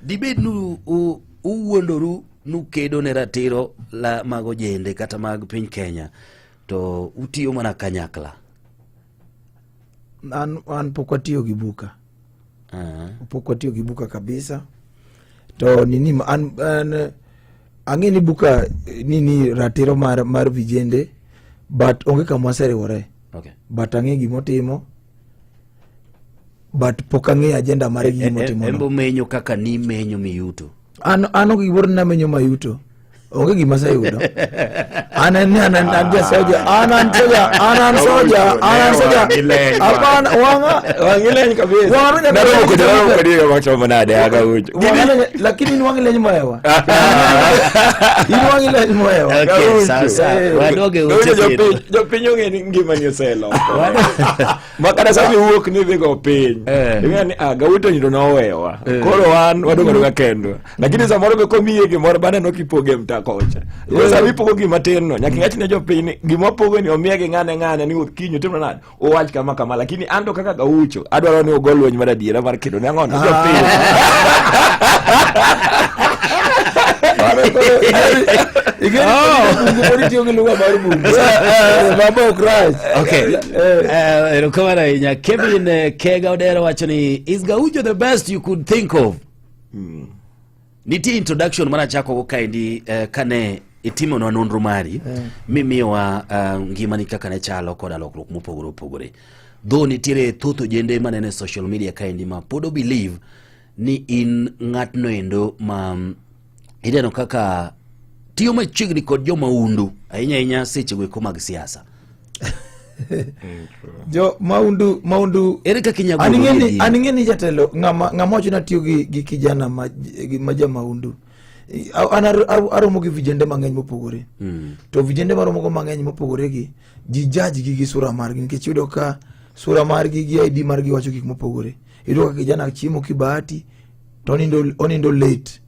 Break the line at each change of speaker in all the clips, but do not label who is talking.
Dibed nu uwuondoru nukedo ne ratiro la mag ojende kata mag piny Kenya to utiyo mana kanyakla.
An pok watiyo gi buka. Pok watiyo gi buka kabisa. To nini an ang'e ni buka nini ratiro mar vijende, but onge kama waseriwore. But ang'e gimotimo, but pok ang'eyo agenda mare gi gimotimo.
En bo menyo kaka ni menyo miyuto.
An ok gimoro namenyo mayuto. Onge gima aseyudo. An an an an an jasoja, an an soja, an an soja, an an soja. Hapana, wanga
Wang'i leny kabisa.
Wang'a nyaka
Naromo
leny
kodi, naromo
kabisa.
kodi machomo nade aga ucho.
Wang'a lakini in wang'i leny mohewa. In wang'i leny mohewa.
Okay,
Gaucho.
sawa sawa. Wadoge
Gaucho,
ute kendo.
jopiny ong'e ni ngimani oseloko. Ma kata sama iwuok ni idhi go piny. Ing'e ni ah Gaucho ni to nowewa. Koro wan wadong' adong'a kendwa. Lakini samoro be komiye gimoro baneno kipoge e mtaa kocha. Koro sama ipogo gima tin no, nyaka ing'ach ne jopiny ni gima wapogo ni omiye gi ng'ane ng'ane ni kiny otimna nade? Uwach kama kama, lakini an to kaka Gaucho adwaro ni ugo lweny mar adiera mar kedo ne ang'ono jopiny.
Igeni bungu pod itiyo gi lugha mar bungu. Baba ok rach.
Okay. Erokamano ahinya. Kevin Kega Odero wacho ni is Gaucho the best you could think of? Nitie introduction mana chako go kaendi kane itimonwa nonro mari mimiyowa ngimani kaka ne chalo koda lokruok mopogore opogore. Though nitiere thoth ojende maneno e social media kaendi ma pod o believe ni in ng'atno endo ma ineno kaka tiyo machiegni kod jomaundu ahinya ahinya sechego eko mag siasa.
Jo maundu
Ere kaka inyalo
An
golo
ing'e ni
gi
an ing'e ni jatelo ng'ama wacho ni atiyo gi kijana ma jamaundu. An aromo gi vijende mang'eny mopogore. To vijende maromo go mang'eny mopogore gi ji judge gi sura margi, nikech iyudo ka sura margi gi ID margi wacho gik mopogore. Iyudo ka kijana chiemo kibahati to onindo late.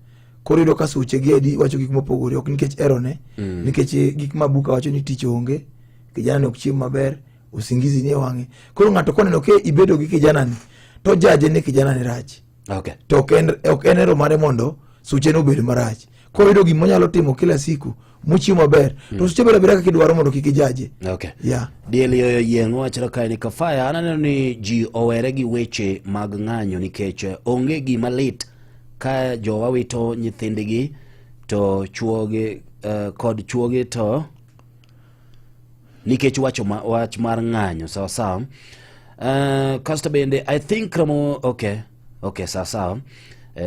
Koro iyudo ka suche gi ID wacho gik mopogore, ok nikech erone, nikech gik ma buka wacho ni tich onge, kijana ni ok chiem maber, usingizi ni e wang'e. Koro ng'ato koneno ke ibedo gi kijana ni, to jaje ni kijana ni rach. To ok en ero mare mondo suche no obed marach. Koro iyudo gima onyalo timo kila siku, mochiemo maber, to suche bedo abeda kaka idwaro mondo kik ijaje.
Diel yoyo yieng' wachore kae ni Kafaya, an aneno ni ji owere gi weche mag ng'anyo nikech onge gima lit ka jowa wito nyithindgi to chuogi kod chuogi to nikech wacho wach mar ng'anyo. Sawa sawa. Kasto bende I think Ramo, okay, sawa sawa.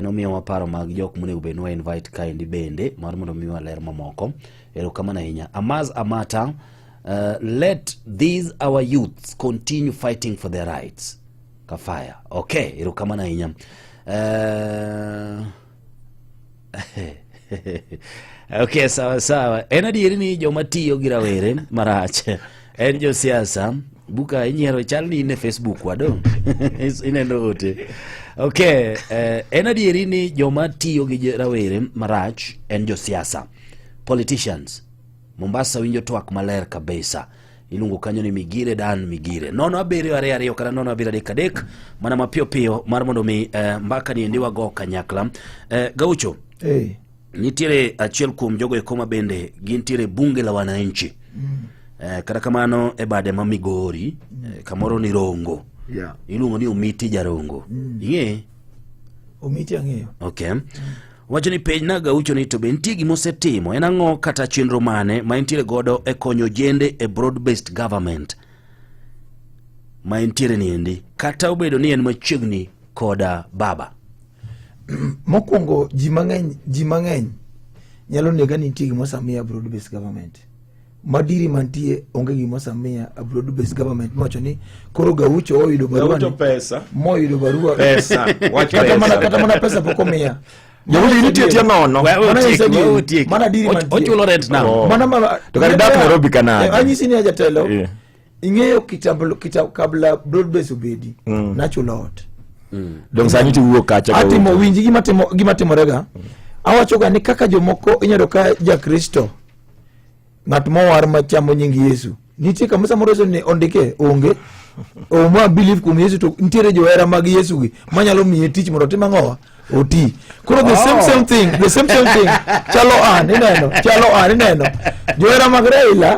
Nomiyowa paro mag jok monego bed ni wa invite kaendi bende mar mondo miwa ler mamoko. Erokamano ahinya. Amaz Amata, let these our youths continue fighting for their rights. Kafaya. Okay, erokamano ahinya. Okay, sawa sawa. En adieri ni joma tiyo gi rawere marach en josiasa. Buka inyiero chal ni in e Facebook wado. Ineno ote. Okay, en adieri ni joma tiyo gi rawere marach en josiasa. Politicians. Mombasa winjo twak maler kabisa. Iluongo kanyo ni Migire Dan Migire. 0 7 2 2 kata 0 7 3 3 mana mapiyo piyo mar mondo mi mbaka ni endi wago kanyakla. Gaucho. Nitiere achiel kuom jogo eko ma bende gintiere bunge la wananchi. Kata kamano e bade ma Migori, kamoro ni Rongo. Iluongo ni Omiti Jarongo. Ing'e?
Omiti ang'eyo.
Okay. Wacho ni penj na Gaucho ni to be nitie gima osetimo, en ang'o kata chenro mane ma entiere godo e konyo ojende e broad based government ma entiere niendi, kata obedo ni en machiegni koda baba.
Mokwongo ji mang'eny nyalo nega ni nitie gima osemiya broad based government. Madiri mantie onge gima osemiya a broad based government mowacho ni koro Gaucho oyudo barua
Gaucho
ni-
pesa.
Moyudo barua.
Pesa. Wach
Kata
pesa.
mana pesa pok omiya.
Gaucho nitie tie nono.
Wewe
Mana
otieki,
nyiso
wewe
adieri.
otieki.
Mana diri mantie.
Ochulo rent now.
Oh.
Mana ma-
To kare dak Nairobi ka nade?
Anyisi ni jatelo. Ing'eyo kitambo, kabla broad base obedi, nachulo ot.
Dong sani tiwuok kacha Gaucho.
Atimo winji gima timorega. Awacho ga ni kaka jomoko inyalo ka ja Kristo ng'at mowar machamo nying Yesu. Nitie kama samoro Yesu ni ondike onge. Oma believe kuom Yesu to nitiere johera mag Yesu gi manyalo miye tich mondo otim ang'owa oti. Koro the same same thing, the same same thing. Chalo an ineno, chalo an ineno. Johera mag Raila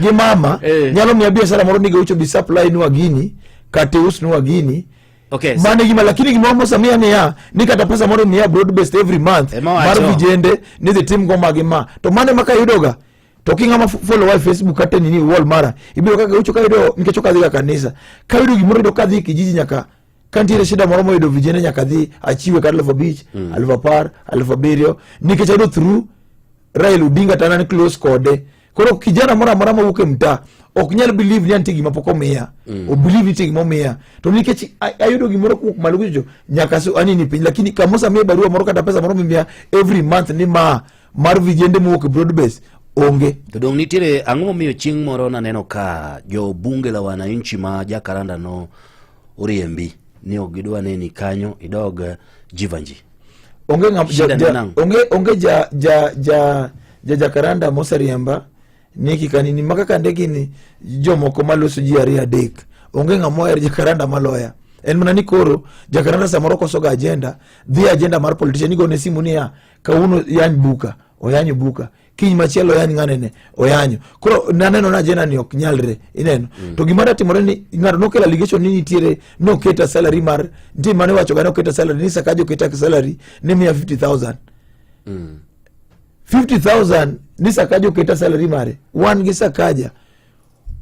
gi mama nyalo miya biashara moro ni Gaucho bi supply nwa gini kata usnwa gini.
Okay, so,
Mano e gima lakini gimoro mosamiya niya ni kata pesa moro miya broad based every month
Ema wacho.
mar vijende ni dhi tim go magi ma to mano ema kayudoga to king'ama follow wa e Facebook kata nini wall mara ibiro kaka ucho kayudo nikech ok adhiga kanisa kayudo gimoro yudo kadhi e kijiji nyaka ka nitiere shida moro moyudo vijende nyaka dhi achiwe kata 5,000 10,000 7,000 nikech ayudo through Raila Odinga to an an close kode koro kijana moro amora mawuok e mtaa ok nyal believe ni antie gima pok omiya o believe nitie gima omiya to nikech ayudo gimoro kowuok malo kuchocho nyaka anini piny lakini kamosamiye barua moro kata pesa moro mimiya every month ni ma mar vijende mowuok e broad base onge.
To dong nitiere ang'o momiyo chieng' moro naneno ka jo bunge la wananchi ma Jakaranda no oriembi ni ok gidwa neni kanyo idog Jivanji.
Onge ng'am, ja, ja, onge, onge ja, ja, ja, ja Jakaranda moseriemba ni kikanini maka kande gini jomoko maloso ji ariyo adek onge ng'ama ohero Jakaranda maloya en mana ni koro Jakaranda samoro kosoga agenda dhi agenda mar politician igone simu niya kawuono yany buka oyanyo buka kiny machielo oyany ng'anene oyanyo koro naneno na agenda ni ok nyalre ineno to gima datimore ni ng'ato nokelo allegation ni nitiere noketa salary mar nitie mane wacho ga noketa salary ni Sakaja oketa salary ni miya 50000 50000 ni Sakaja oketa salary mare wan gi Sakaja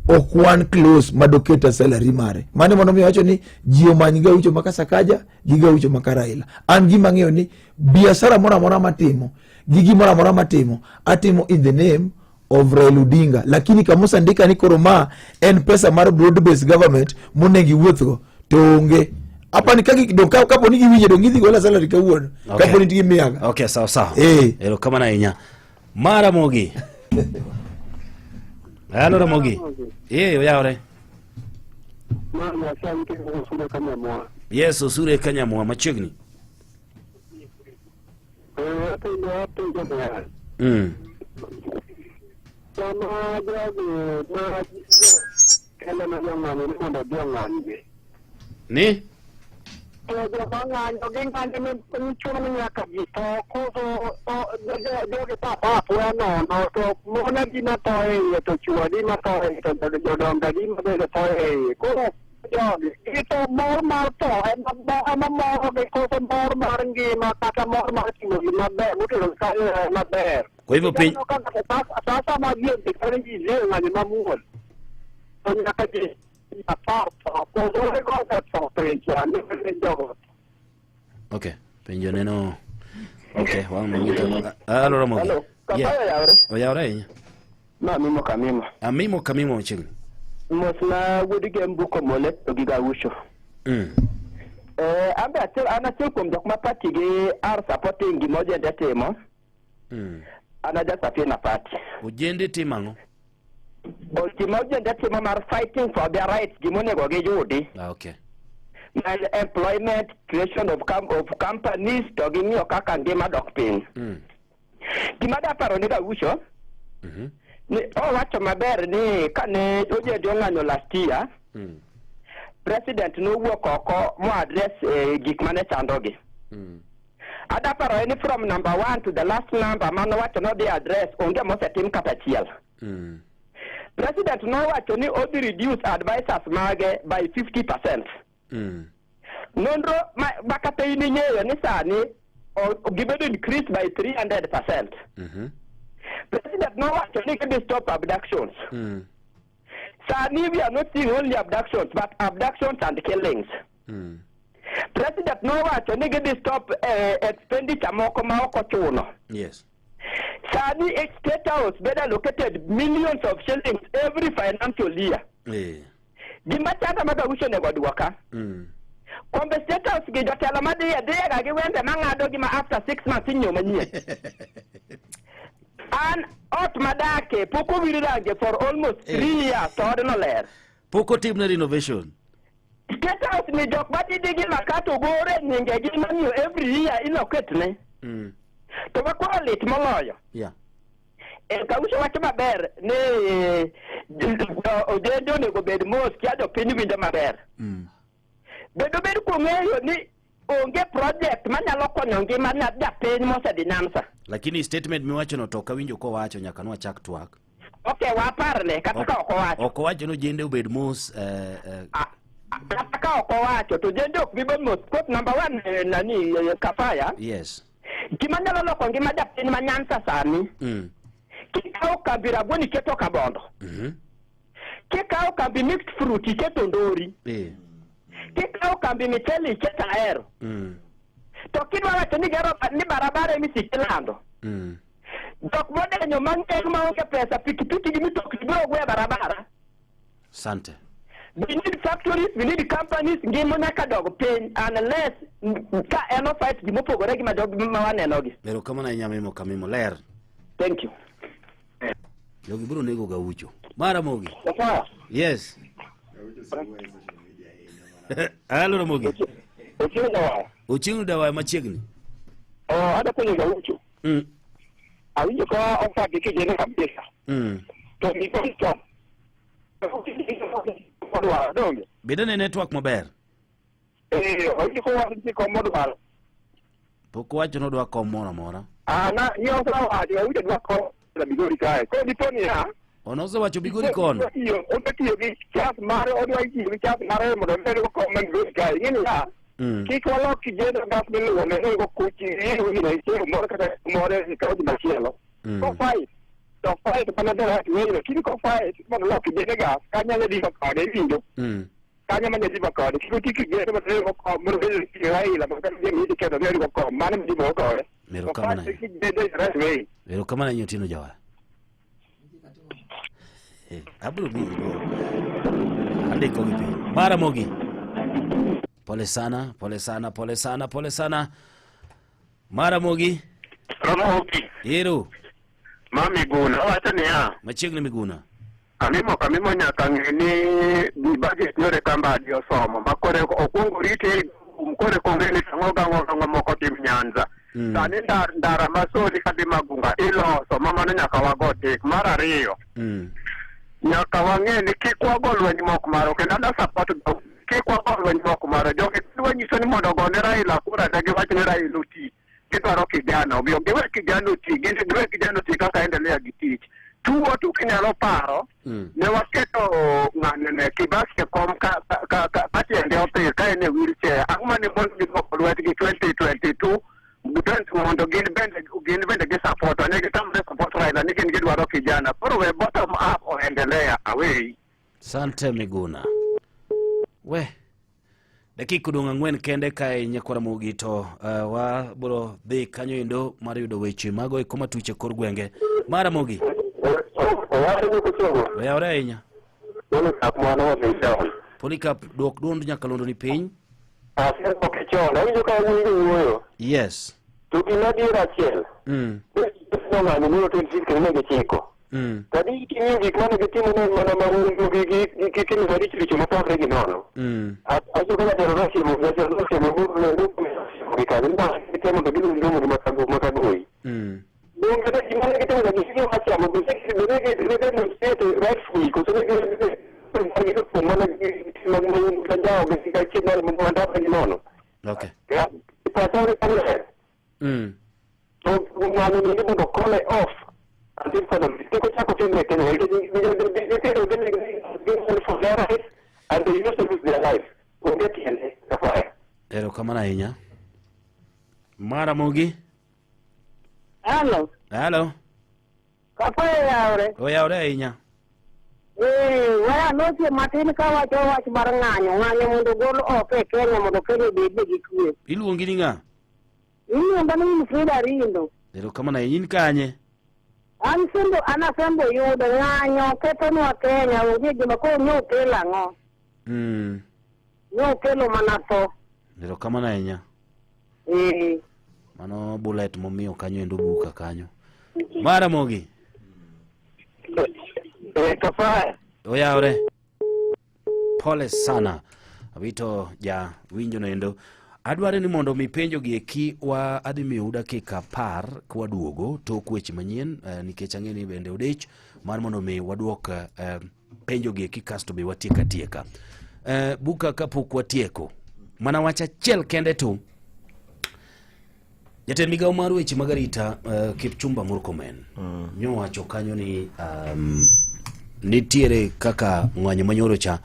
ok wan close madoketa salary mare mano mondo mi wacho ni ji omany gaucho maka Sakaja gi gaucho maka Raila an gima ang'eyo ni biashara moro amora matimo gi gimoro amora matimo atimo in the name of Raila Odinga lakini kamusa ndika ni koro ma en pesa mar broad based government monego iwuothgo to onge apani ka dong kapo ni giwinje dong gidhi gola salary kawuono
Okay.
kapo ni gimiyaga
Okay, sawa sawa.
Eh.
Erokamano ahinya. Ma Ramogi. Halo Ramogi. Eh, oyawre. Yes, Osure Kanyamwa machiegni.
Sama jogi ma kelo ne jong'anyo ni mondo odhi ong'anygi.
Ni?
To joma ng'anyo ging'anyo ni chuno ni nyaka ji tho koso jogi tho athoa apoya nono to mon adi matho e iye to chwo adi matho e iye to jodongo adi mabende tho e iye. Koro jogi githo mor mar tho ema morogi koso mor mar ngima kata mor mar timo gima ber motero kanyo ema ber.
Kwa hivyo piny
Sasa ma ji ondikore ji dhi e ng'anyo mamuol to nyaka ji apar tho koso gogo tho penja ni jogo
Okay, penjo neno. Okay, wang' mang'ito. Halo Ramogi.
Hello,
Yeah.
Kapaya yawre.
Oyawre ahinya.
Ma Mimo Kamimo.
Amimo Kamimo machiegni.
Mos na wuod Gembu Komole to gi Gaucho. An be achiel an achiel kuom jok ma party gi are supporting gima ojende timo. An aja Safina party.
Ojende timo ang'o?
Gima ojende timo mar fighting for their rights gima onego giyudi.
Ah, okay.
Ma en employment, creation of, com of companies to ging'iyo kaka ngima dok piny. Gima da paro ne Gaucho ni owacho maber ni kane ojende ong'anyo last year president nowuok oko mo address gik mane chandogi. Ada paro en ni from number one to the last number manowacho nodhi address onge mosetim kata achiel. President nowacho ni odhi reduce advisors mage by 50%. Nonro ma, ma kata in ing'eyo ni sani gibedo increased by 300%. President nowacho ni gidhi stop abductions. Sani we are not seeing only abductions but abductions and killings. President nowacho ni gidhi stop expenditure moko ma ok ochuno. Sani e State House bedo allocated millions of shillings every financial year. Gima chanda ma Gaucho onego oduoka. Kombe State House gi jotelo madhiye dhiyega gi wembe mang'ado gi ma after 6 months inyiewo manyien. An ot madake pok owir range for almost 3 years to odno ler.
Pok otimne renovation.
State House ni jok matidi gi makato gore nyingegi mamiyo every year iloketne. To makoro lit moloyo. Kausho wacho maber ni ojende onego bed mos kia jopiny winjo maber. Bedo bed kong'eyo ni onge project manyalo konyo ngima japiny mosedhi Nyanza.
Lakini statement miwachono to ok awinjo kowacho nyaka nwachak twak.
Okay, waparne kata ka ok owacho.
Ok owacho ni ojende obed mos
Kata ka ok owacho to ojende ok bi bedo mos. Because number one nani Kafaya.
Yes.
Gima nyalo loko ngima japiny ma Nyanza sani. Kikawo kambi rabuon iketo kabondo. Kikawo kambi mixed fruit iketo ndori. Kikawo kambi michele iketo ahero. To kidwa wacho ni gero ni barabara emisik ilando. Jok modenyo mang'eny maonge pesa pikipiki gi mitokni biro gwe barabara.
Sante.
We need factories, we need companies, ngima nyaka dog piny unless ka en ofight gimopogore gi ma jog ma wanenogi.
Erokamano ahinya Mimo Kamimo ler.
Thank you.
Jogi biro nego gaucho. Mara Mogi. Yes. Halo Ramogi.
Ochieng' Dawaya.
Ochieng' Dawaya machiegni.
Oh, ada penjo Gaucho. Awinjo ka ofagi kijene kabisa. To Migori to. Odwaro donge.
Bed ane network maber.
Eh, awinjo ka owacho ni kom odwaro.
Pok owacho ni odwa kom moro amora.
Ah, na ni osewacho awinjo dwa kom la Migori kae. Koro dipo niya.
Ono osewacho Migori kono.
Odwa tiyo gi chas mare, odwa tiyo gi chas mare mondo omed go kom ma Migori kae. Ing'e niya. Kik walok kijende gas miluwo ne onego kuchi gino ichiemo moro kata moro e kaunti machielo. Ko fight to fight mana the right way, lakini ko fight mondo lok kijende gas kanya nyadhiba kode iwinjo. Kanya ma nyadhiba kode kik oti kijende mondo onego kom mondo obed gi Raila mondo kata jami idhi ketho ne onego kom mano midhiba kode.
Erokamano
Ko fight kijende the right way.
Erokamano ahinya Otieno Jawar. Abiro miyi dwoko. Andiko gi piny. Mara Mogi. Pole sana, pole sana, pole sana, pole sana. Mara Mogi.
Ramogi.
Ero.
Ma Miguna. Owacho niya.
Machiegni Miguna.
Amimo kamimo nyaka ng'e ni budget yore ka Mbadi osomo ma kore okwongo rite kore kong'e ni ang'o gang'o gang'o moko tim Nyanza. Sani ndara ma Sori kadhi Magunga iloso ma mano nyaka wago tik. Mar ariyo, nyaka wang'e ni kik wago lweny mok maro kendo ada support kik wago lweny mok maro. Jogi dwa nyiso ni mondo ogone Raila kura ne giwach ni Raila oti. Gidwaro kijana omiyo giwe kijana oti, gin giwe kijana oti kaka endelea gi tich. Tuo tu kinyalo paro ne waketo ng'ane Kibaki e kom ka ka ka ka tiende othir ka en e wheelchair. Ang'o mane mondo giduoko lwetgi 2022 mondo gin bende gi support ne gitamre support Raila ni gin gidwaro kijana. Koro we bottom up oendelea away.
Sante Miguna. We. Dakika odong' 4 kende kae nyakwara Mogi to wabiro dhi kanyo endo mar yudo weche mago eko matuch e kor gwenge. Mara Mogi. Oyawore ahinya. Polycarp duok duond nyakalondo ni piny.
Awinjo ka winjo wuoyo.
Yes.
To gima adier achiel. Ng'anyo ni 26 kendo ne gichiko. Tadi king'iyo gik mane gitimo ne mana mahundu gi gi timo maricho richo mapogre gi nono. Acho ka jatelo nosiemo jatelo nosiemo nosiemo gi kanyo ma gitemo to giluongo romo gi makagoi. Donge ne gima ne gitimo ga gik machamo bende ne demonstrate rightfully koso ne gi kuom mana mag mahundu ka njawo gi ka chiemo mar gi nono. Pacha ni kaler. To ng'ano ni mondo call off until further notice. Kik ochak otimre Kenya. Nyithindo gin for their rights and they used to lose their life. Onge tiende kafaya.
Erokamano ahinya. Mara Mogi.
Halo.
Halo.
Kafaya yawre.
Oyawre ahinya.
Eh, waya losie matin ka wacho wach mar ng'anyo, ng'anyo mondo ogol oko e Kenya mondo Kenya obedie gi kwe.
Iluongi ni ng'a?
Iluonga ni Winfrida Rindo.
Erokamano ahinya. In kanye?
An Sembo, an asembo yudo ng'anyo kethonwa Kenya onge gima koro nokelo ang'o? Nokelo mana tho.
Erokamano ahinya.
Eh.
Mano bullet momiyo kanyo endo buka kanyo. Mara Mogi.
Eh, Kafaya.
Oyawre. Pole sana. Awito ja winjo no endo. Adwaro ni mondo mi penjo gi eki wa adhi miyou dakika apar kwaduogo tok weche manyien eh, nikech ang'e ni bende odich mar mondo mi waduok eh, penjo gi eki kasto be watiek atieka. Eh, buka kapok watieko mana wach achiel kende tu Jatend migawo mar weche mag arita uh, Kipchumba Murkomen mm. nyowacho kanyo ni um, nitiere kaka ng'anyo manyoro cha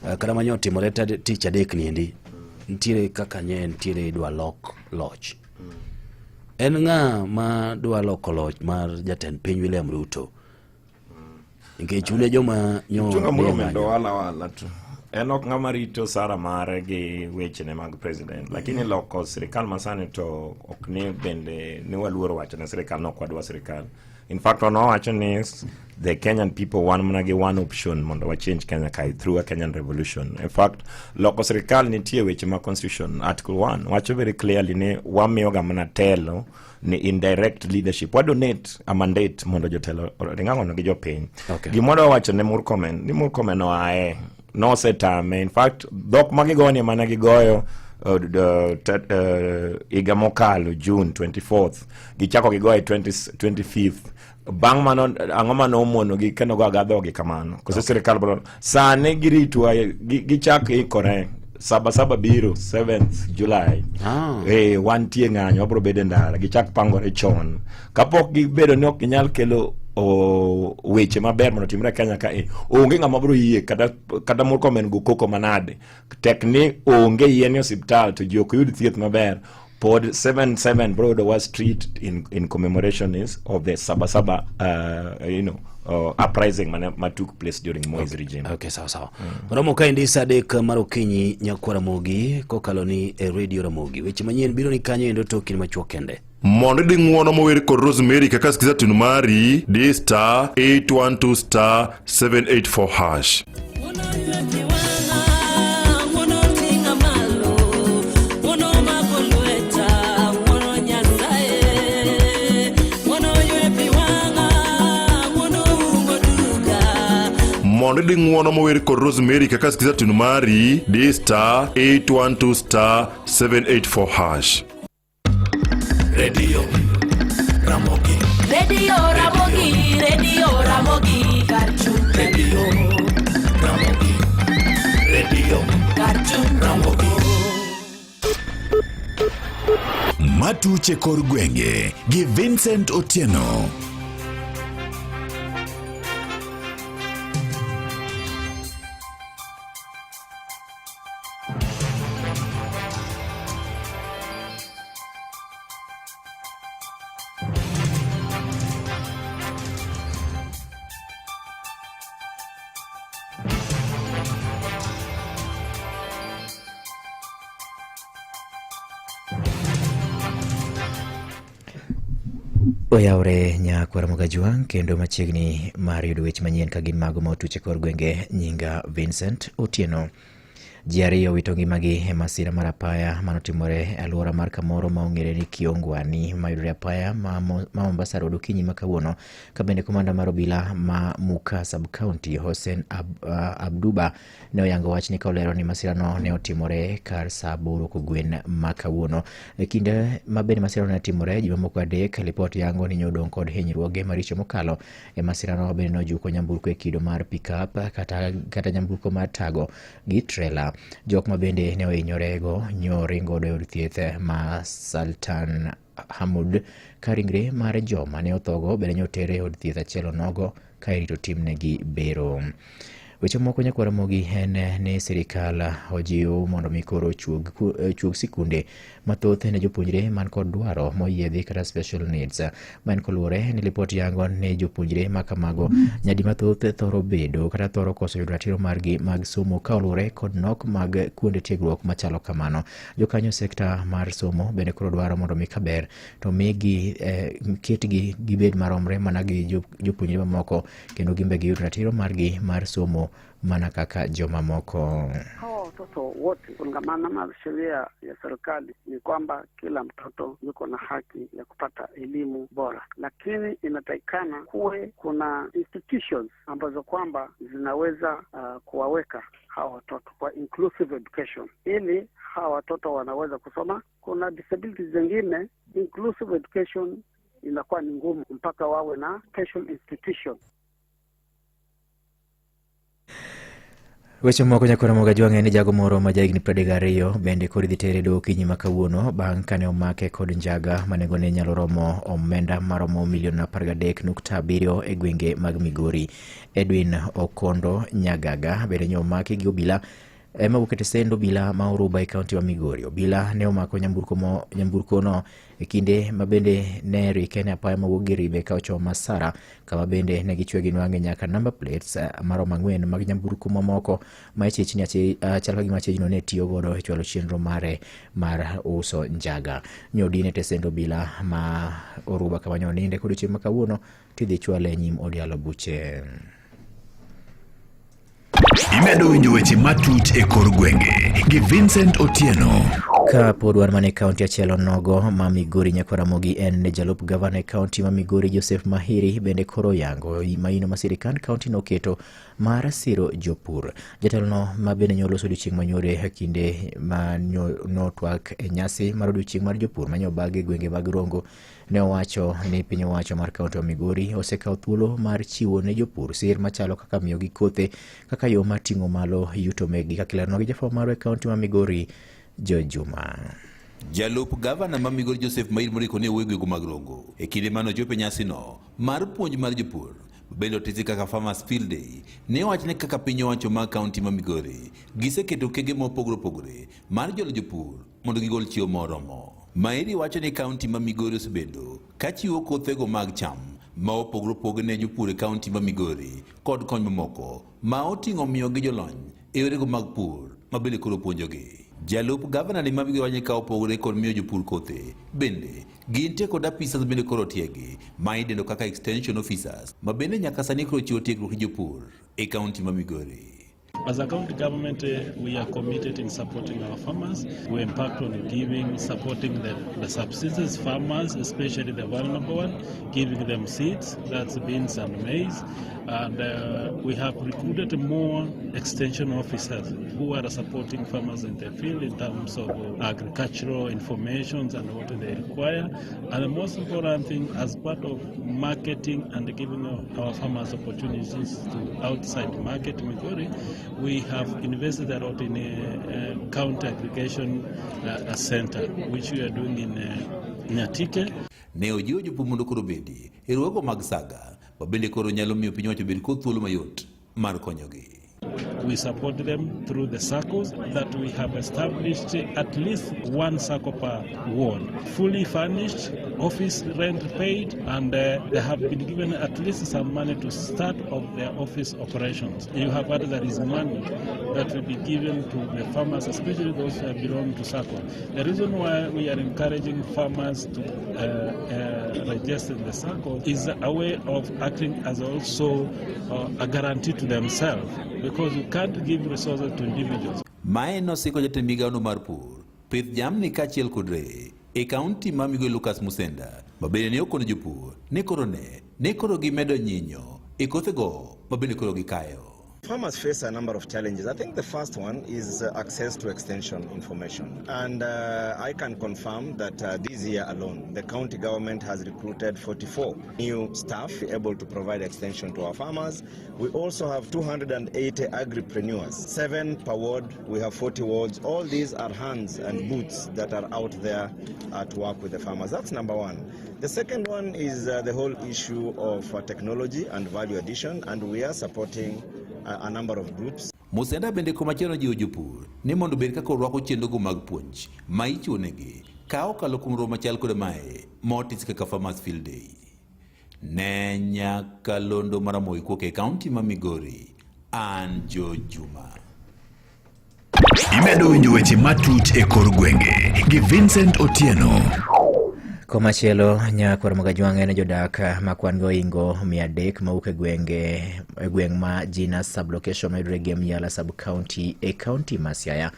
uh, kata manyo otimore tich adek niendi nitiere kaka nye nitiere idwa lok loch mm. en ng'a ma dwa loko loch mar jatend piny William Ruto nikech un e joma nyo
Chunga
dhi e
Murkomen
ng'anyo.
to wala wala tu. En ok ng'ama rito sara mare gi wechene mag president, lakini loko sirikal masani to ok ni bende ni waluoro wacho ne sirikal ni ok wadwa sirikal. In fact, wan wawacho ni the Kenyan people wan mana gi one option mondo wa change Kenya kae through a Kenyan revolution. In fact, loko sirikal nitie weche ma constitution article 1 wacho very clearly ni wamiyoga mana telo ni indirect leadership wa donate a mandate mondo jotelo oring'ang'ono gi jopiny
Okay.
gima wacho ne Murkomen ni Murkomen oaye nosetame in fact dhok ma gigoni mana gigoyo higa mokalo June 24th gichako gigoye 20, 25th bang' mano ang'o mane omonogi kendo go aga dhogi kamano koso sirikal bro sani giritwa gichak ikore saba saba biro 7th July
Ah.
eh wantie ng'anyo wabro bedo e ndara gichak pangore chon kapok gibedo ni ok ginyal kelo o, weche maber mondo otimre e Kenya ka e onge ng'ama bro yie kata kata Murkomen go koko manade tek ni onge yien e osiptal to ji ok yud thieth maber pod 77 bro yudo street in, in commemoration is of the saba saba you know, uprising mane, ma took place during Moi's regime.
Okay, sawa sawa. Romo kaendi saa adek mar okinyi nyakwa Ramogi kokalo ni e Radio Ramogi. Weche manyien biro ni kanyo endo tok kinde machuok kende.
Mondo idhi ng'uono mower kod Rosemary kaka skiza tune mari, di star 812 star 784 hash. Mondo idhi ng'uono mower kod Rosemary kaka skiza tune mari, di star 812 star 784 hash.
Radio Ramogi.
Radio Ramogi, Radio Ramogi, Karchun.
Radio Ramogi. Radio
Karchun.
Ramogi.
Matuche kor gwenge gi Vincent Otieno.
Oyawre nyakwar Mogajwang' kendo machiegni mar yudo weche manyien ka gin mago ma otuch e kor gwenge nyinga Vincent Otieno. Ji ariyo owito ngimagi e masira mar apaya manotimore e alwora mar kamoro ma ong'ere ni Kiongwani mayudore apaya ma Mombasa Road okinyi ma kawuono ka bende komanda mar obila ma Muka Sub-County Hossein Ab, Abduba ne oyango wachni ka olero ni masirano ne otimore kar saa aboro kogwen ma kawuono. E kinde ma bende masirano ne timore, ji mamoko adek lipot yango ni nyodong' kod hinyruoge maricho mokalo E masirano bende nojuko nyamburko e kido mar pickup kata, kata nyamburko mar tago gi trela. Jok ma bende ne ohinyorego nyo ring godo e od thieth ma Sultan Hamud ka ringre mar joma ne othogo bende nyoter e od thieth achiel onogo ka irito timnegi bero. Weche moko nyakwar Ramogi en ni sirikal ojiw mondo mi koro ochuog chuog sikunde mathoth ne jopuonjre man kod dwaro moyiedhi kata special needs. Ma en koluwore ni lipot yango ni jopuonjre ma kamago nyadi mathoth thoro bedo kata thoro koso yudo ratiro margi mag somo ka oluwore kod nok mag kuonde tiegruok machalo kamano. Jokanyo sekta mar somo bende koro dwaro mondo mi kaber to migi ketgi gibed maromre mana gi jopuonjre mamoko kendo gimbe giyud ratiro margi mar somo mana kaka jomamoko.
Tho
Watoto wote kulingana na sheria ya serikali ni kwamba kila mtoto yuko na haki ya kupata elimu bora, lakini inatakikana kuwe kuna institutions ambazo kwamba zinaweza kuwaweka hawa watoto kwa inclusive education, ili hawa watoto wanaweza kusoma. Kuna disabilities zingine, inclusive education inakuwa ni ngumu mpaka wawe na special institution.
Weche moko nyakora Moga Jwang' en ni jago moro ma jahigni 32 bende koro idhi tere doho okinyi ma kawuono bang' kane omake kod njaga ma nengone nyalo romo omenda maromo milion 13.7 e gwenge mag Migori. Edwin Okondo Nyagaga bende nyo omaki gi obila ema wuok e tesend obila ma Oruba e kaunti ma Migori. Obila ne omako nyamburko no e kinde ma bende ne rike ne apaya mawuok gi Ribe ka ochomo Masara, kama bende ne gichwe ginwang'e nyaka number plates maromo 4 mag nyamburko mamoko ma ichich ni chal ka gima achijno ne tiyo godo e chwalo chenro mare mar uso njaga. Nyodine tesend obila ma Oruba kama nyoninde kod odiechieng' ma kawuono tidhi chwale e nyim od yalo buche.
Imedo winjo weche matut e kor gwenge gi Vincent Otieno.
Ka pod wan mana e kaunti achiel onogo ma Migori, Nyakwar Ramogi en ni jalup gavana e kaunti ma Migori Joseph Mahiri bende koro oyango maino ma sirikand kaunti noketo mar siro jopur. Jatelono ma bende nyoloso odiochieng' manyore e kinde ma notwak e nyasi mar odiochieng' mar jopur manyobag e gwenge mag Rongo ne owacho ni piny owacho mar kaunti ma Migori osekawo thuolo mar chiwo ne jopur sir machalo kaka miyogi kothe kaka yo mar ting'o malo yuto mekgi, kaka ileronwa gi jafwambo marwa e kaunti ma Migori George Juma.
Jalup gavana ma Migori Joseph Mair moriko ne owuoyo e gwenge mag Rongo e kinde mane ochopo e nyasino mar puonj mar jopur bende otisi kaka Farmers Field Day. Ne owach ni kaka piny owacho mag kaunti ma Migori giseketo okenge mopogore opogore mar jolo jopur mondo gigol chiemo moromo. Mairi wacho ni kaunti ma Migori osebedo ka chiwo kothego mag cham ma opogore opogore ne jopur e kaunti ma Migori kod kony mamoko ma oting'o miyogi jolony e yorego mag pur ma bende koro puonjogi. Jalup gavana ni ma Migori wacho ni ka opogore kod miyo jopur kothe, bende gintie kod apisas bende koro otiegi ma idendo kaka extension officers ma bende nyaka sani koro chiwo tiegruok ne jopur e kaunti ma Migori.
As a county government, we are committed in supporting our farmers. We impact on giving, supporting the subsistence farmers, especially the vulnerable one, giving them seeds, that's beans and maize. And we have recruited more extension officers who are supporting farmers in the field in terms of agricultural information and what they require. And the most important thing, as part of marketing and giving our farmers opportunities to outside market Migori, we have invested a lot in a county aggregation center, which we are doing in Nyatike.
Ne ojiwo jopur mondo koro obedi e riwruoge mag saga ma bende koro nyalo miyo piny owacho obed kod thuolo mayot mar konyogi.
We support them through the SACCOs that we have established, at least one SACCO per ward, fully furnished, office rent paid, and they have been given at least some money to start off their office operations. You have heard there is money that will be given to the farmers, especially those that belong to SACCO. The reason why we are encouraging farmers to register in the SACCO is a way of acting as also a guarantee to themselves, because you can't give resources to individuals.
Mae nosiko jatend migawono mar pur, pith jamni kaachiel kod reye e kaunti ma Migori Lucas Musenda ma bende ne okono jopur ni koro ne ni koro gimedo nyinyo e kothego ma bende koro gikayo.
Farmers face a number of challenges. I think the first one is access to extension information. And I can confirm that this year alone, the county government has recruited 44 new staff able to provide extension to our farmers. We also have 280 agripreneurs, 7 per ward. We have 40 wards. All these are hands and boots that are out there to work with the farmers. That's number one. The second one is the whole issue of technology and value addition, and we are supporting a number of groups.
Musenda bende komachielo jiwo jopur ni mondo obed kaka orwako chenrogo mag puonj ma ichiwonegi ka okalo kuom romo machal kod mae motis kaka Farmers Field Day. Ne nyakalondo mar Ramogi kuok e kaunti ma Migori, an George Juma.
Imedo winjo weche matut e kor gwenge gi Vincent Otieno.
Komachielo, nyakwar Magajwang' en jodak ma kwan gi ohingo 300 mawuok e gwenge e gweng' ma Jina sub-location mayudore Gem Yala sub-county e kaunti ma Siaya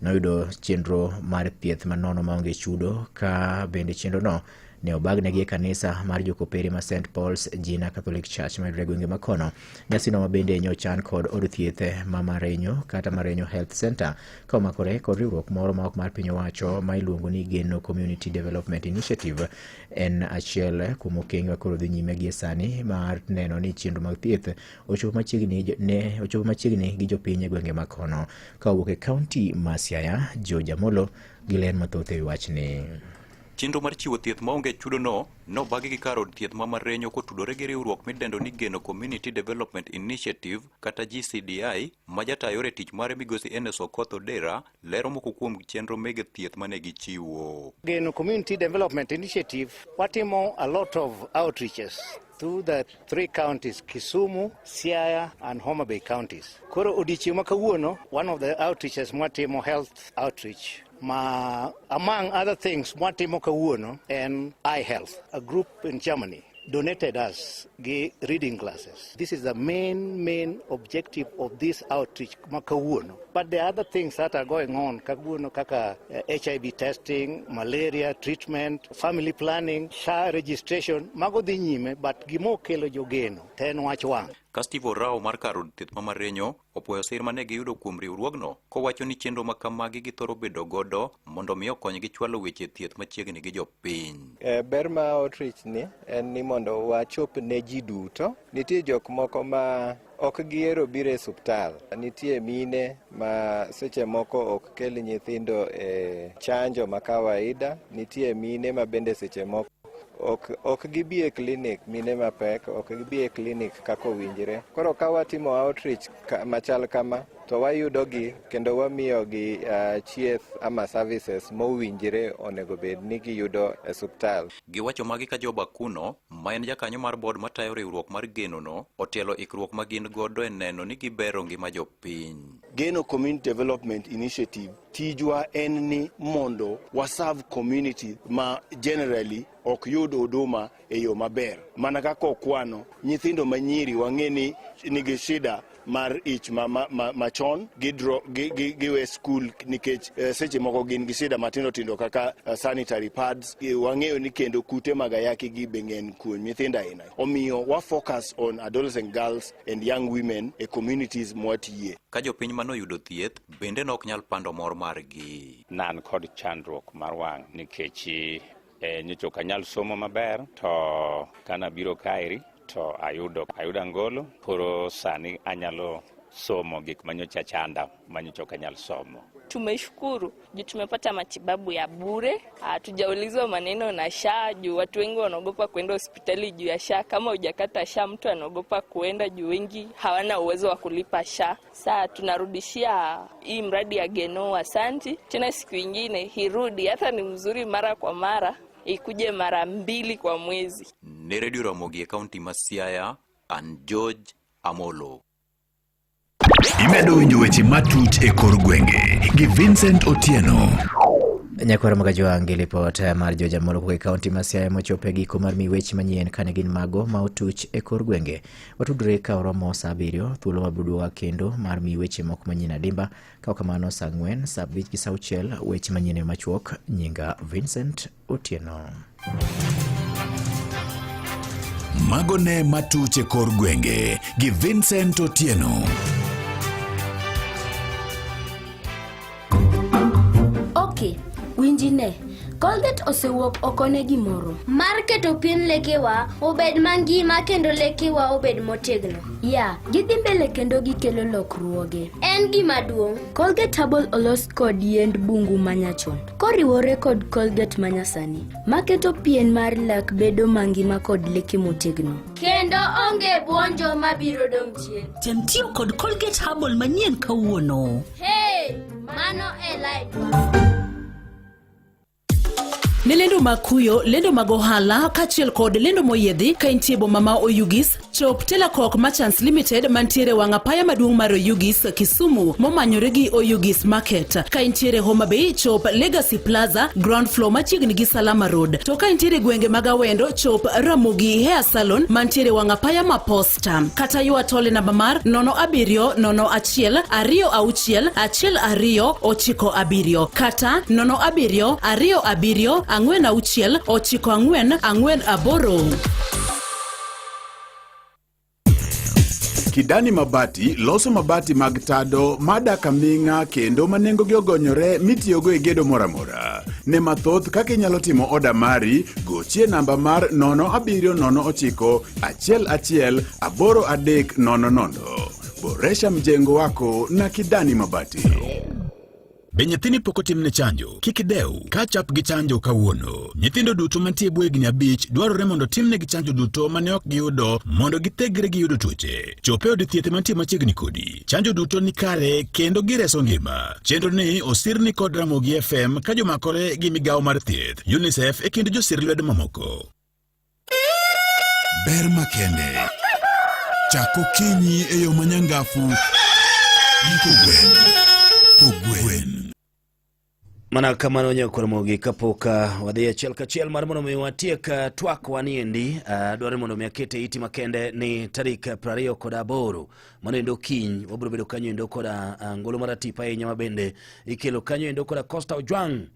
noyudo chenro mar thieth manono maonge chudo ka bende chenrono ne obagnegi e kanisa mar jokopere ma St Paul's Jina Catholic Church mayudore e gwenge makono. Nyasino ma bende nyochan kod od thieth ma Marenyo kata Marenyo Health Center ka omakore kod riwruok moro ma ok mar piny owacho ma iluongo ni Geno Community Development Initiative en achiel kuom okenge ma koro dhi nyime gie sani mar neno ni chenro mag thieth ochopo machiegni ne ochopo machiegni gi jopiny e gwenge ma kono. Ka owuok e kaunti ma Siaya, George Amolo gi ler mathoth e wi wachni.
Chenro mar chiwo thieth maonge chudono nobagi gi kar od thieth ma Marenyo kotudore gi riwruok midendo ni Geno Community Development Initiative kata GCDI ma jata yore tich mare migosi Enes Okoth Odera lero moko kuom chenro mege thieth mane gichiwo.
Geno Community Development Initiative watimo a lot of outreaches through the three counties Kisumu, Siaya and Homa Bay counties. Koro odiechieng' ma kawuono, one of the outreaches mwatimo health outreach ma among other things mwatimo kawuono en eye health. A group in Germany donated us gi reading glasses. This is the main, main objective of this outreach ma kawuono. But there are other things that are going on kawuono kaka HIV testing, malaria treatment, family planning, SHA registration, mago dhi nyime but gimokelo jogeno to en wach wang'.
Ka Steve Orao mar kar od thieth ma Marenyo opuoyo sir mane giyudo kuom riwruogno kowacho ni chenro ma kamagi githoro bedo godo mondo mi okonygi chwalo weche thieth machiegni gi jopiny.
Ber ma outreach ni en ni mondo wachop ne ji duto. Nitie jok moko ma ok gihero biro e osuptal. Nitie mine ma seche moko ok kel nyithindo e chanjo ma kawaida. Nitie mine ma bende seche moko ok gibi e klinik, mine mapek ok gibi e klinik kaka owinjre. Koro ka watimo outreach machal kama to wayudogi kendo wamiyogi chieth ama services mowinjre onego bed ni giyudo e osuptal.
Giwacho magi ka Job Akuno, ma en jakanyo mar board matayo riwruok mar Genono, otielo ikruok ma gin godo e neno ni gibero ngima jopiny.
Geno Community Development Initiative tijwa en ni mondo waserve community ma generally ok yud huduma e yo maber. Mana kaka okwano, nyithindo manyiri wang'e ni nigi shida mar ich machon, giwe skul nikech seche moko gin gi shida matindo tindo kaka sanitary pads. Wang'eyo ni kendo kute mag ayaki gi be ng'eny kuom nyithindo aina. Omiyo wa focus on adolescent girls and young women e communities mwatiye.
Ka jopiny manoyudo thieth bende nok nyal pando mor margi.
Nan kod chandruok mar wang' nikech nyocha ok anyal somo maber to kana biro kaeri to ayudo angolo koro sani anyalo somo gik manyocha chanda manyocha ok anyal somo.
Tumeshukuru juu tumepata matibabu ya bure, hatujaulizwa maneno na SHA juu watu wengi wanaogopa kwenda hospitali juu ya SHA. Kama hujakata SHA mtu anaogopa kuenda juu wengi hawana uwezo wa kulipa SHA. Saa tunarudishia hii mradi ya Geno asanti. Tena siku ingine hirudi, hata ni mzuri mara kwa mara, ikuje mara 2 kwa mwezi.
Ne Radio Ramogi e kaunti ma Siaya, an George Amolo.
Imedo winjo weche matut e kor gwenge gi Vincent Otieno.
Nyakwar Magajwang' gi lipot mar George Amolo kowuok e kaunti ma Siaya mochopo e giko mar mi weche manyien kane gin mago ma otuch e kor gwenge. Watudre ka oromo saa 7, thuolo wabiro duoga kendo mar mi weche moko manyien adimba. Ka ok kamano saa 4, saa 5 gi saa 6 weche manyien e machuok. Nyinga Vincent Otieno.
Mago ne matuch e kor gwenge gi Vincent Otieno.
Okay, winji ne. Colgate osewuok oko ne gimoro.
Mar keto pien lekewa obed mangima kendo lekewa obed motegno.
Ya, gidhi mbele kendo gikelo lokruoge.
En gima duong'.
Colgate Herbal olos kod yiend bungu manyachon. Koriwore kod Colgate manyasani, maketo pien mar lak bedo mangima kod leke motegno.
Kendo onge buonjo mabiro dong' chien.
Tem tiyo kod Colgate Herbal manyien kawuono.
Hey, mano e light.
Ne lendo mag kuyo, lendo mag ohala kaachiel kod lendo moyiedhi ka intie boma ma Oyugis.
Chop Telakok Merchants Limited mantiere wang' apaya maduong' mar Oyugis, Kisumu, momanyore gi Oyugis Market. Ka intiere Homa Bay, chop Legacy Plaza, ground floor machiegni gi Salama Road. To ka intiere gwenge mag Awendo, chop Ramogi Hair Salon mantiere wang' apaya ma Posta. Kata ywa tol e namba mar 07 01 26 12 97 kata 07 27 46 94 48.
Kidani Mabati loso mabati mag tado madak aming'a kendo ma nengogi ogonyore mitiyogo e gedo moro amora. Ne mathoth kaka inyalo timo oda mari, gochie namba mar 0709 11 8300. Boresha mjengo wako na Kidani Mabati.
Be nyathini pok otimne chanjo? Kik idew, ka chap gi chanjo kawuono. Nyithindo duto mantie e bwo higni abich dwarore mondo otimnegi chanjo duto mane ok giyudo mondo githegre gi yudo tuoche. Chop e od thieth mantie machiegni kodi. Chanjo duto ni kare kendo gireso ngima. Chenro ni osirni kod Ramogi FM ka jomakore gi migawo mar thieth, UNICEF e kind josir lwedo mamoko.
Ber makende. Chak okinyi e yo manyangafu gi kogwen. Kogwen.
Mana kamano nyakwar kapok wadhi achiel kachiel mar mondo mi watiek twak waniendi dwaro ni mondo mi akete iti makende ni tarik 28 mano endo kiny wabiro bedo kanyo endo koda ngolo maratipo ahinya ma bende ikelo kanyo endo koda Costa Ojwang'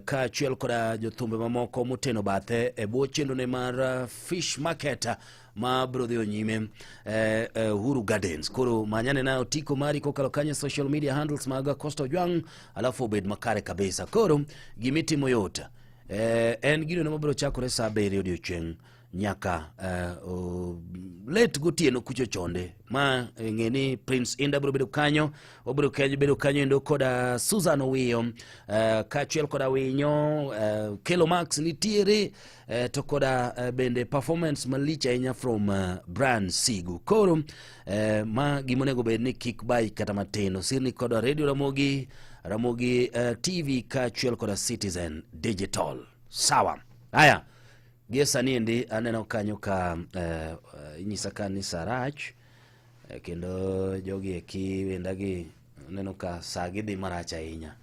kaachiel koda jothumbe mamoko moteno bathe e bwo chenrone mar Fish Market ma biro dhiyo nyime Uhuru Gardens. Koro manyane na otiko mari kokalo kanyo social media handles mag Costa Ojwang' alafu obed makare kabisa. Koro gimitimo yot en gino mabiro chakore saa 7 odiochieng' nyaka late gotieno kucho chonde ma ng'e ni Prince Inda biro bedo kanyo, obiro bedo kanyo endo koda Susan Owiyo kaachiel koda Winyo Kelo Max nitiere to koda bende performance malich ahinya from Brian Sigu. Koro ma gimonego bed ni kik bai kata matin osirni koda Radio Ramogi, Ramogi TV kaachiel koda Citizen Digital. Sawa. Haya. Gie sani endi aneno kanyo ka inyisa ka ni saa rach kendo jogi eki wendagi aneno ka saa gidhi marach ahinya.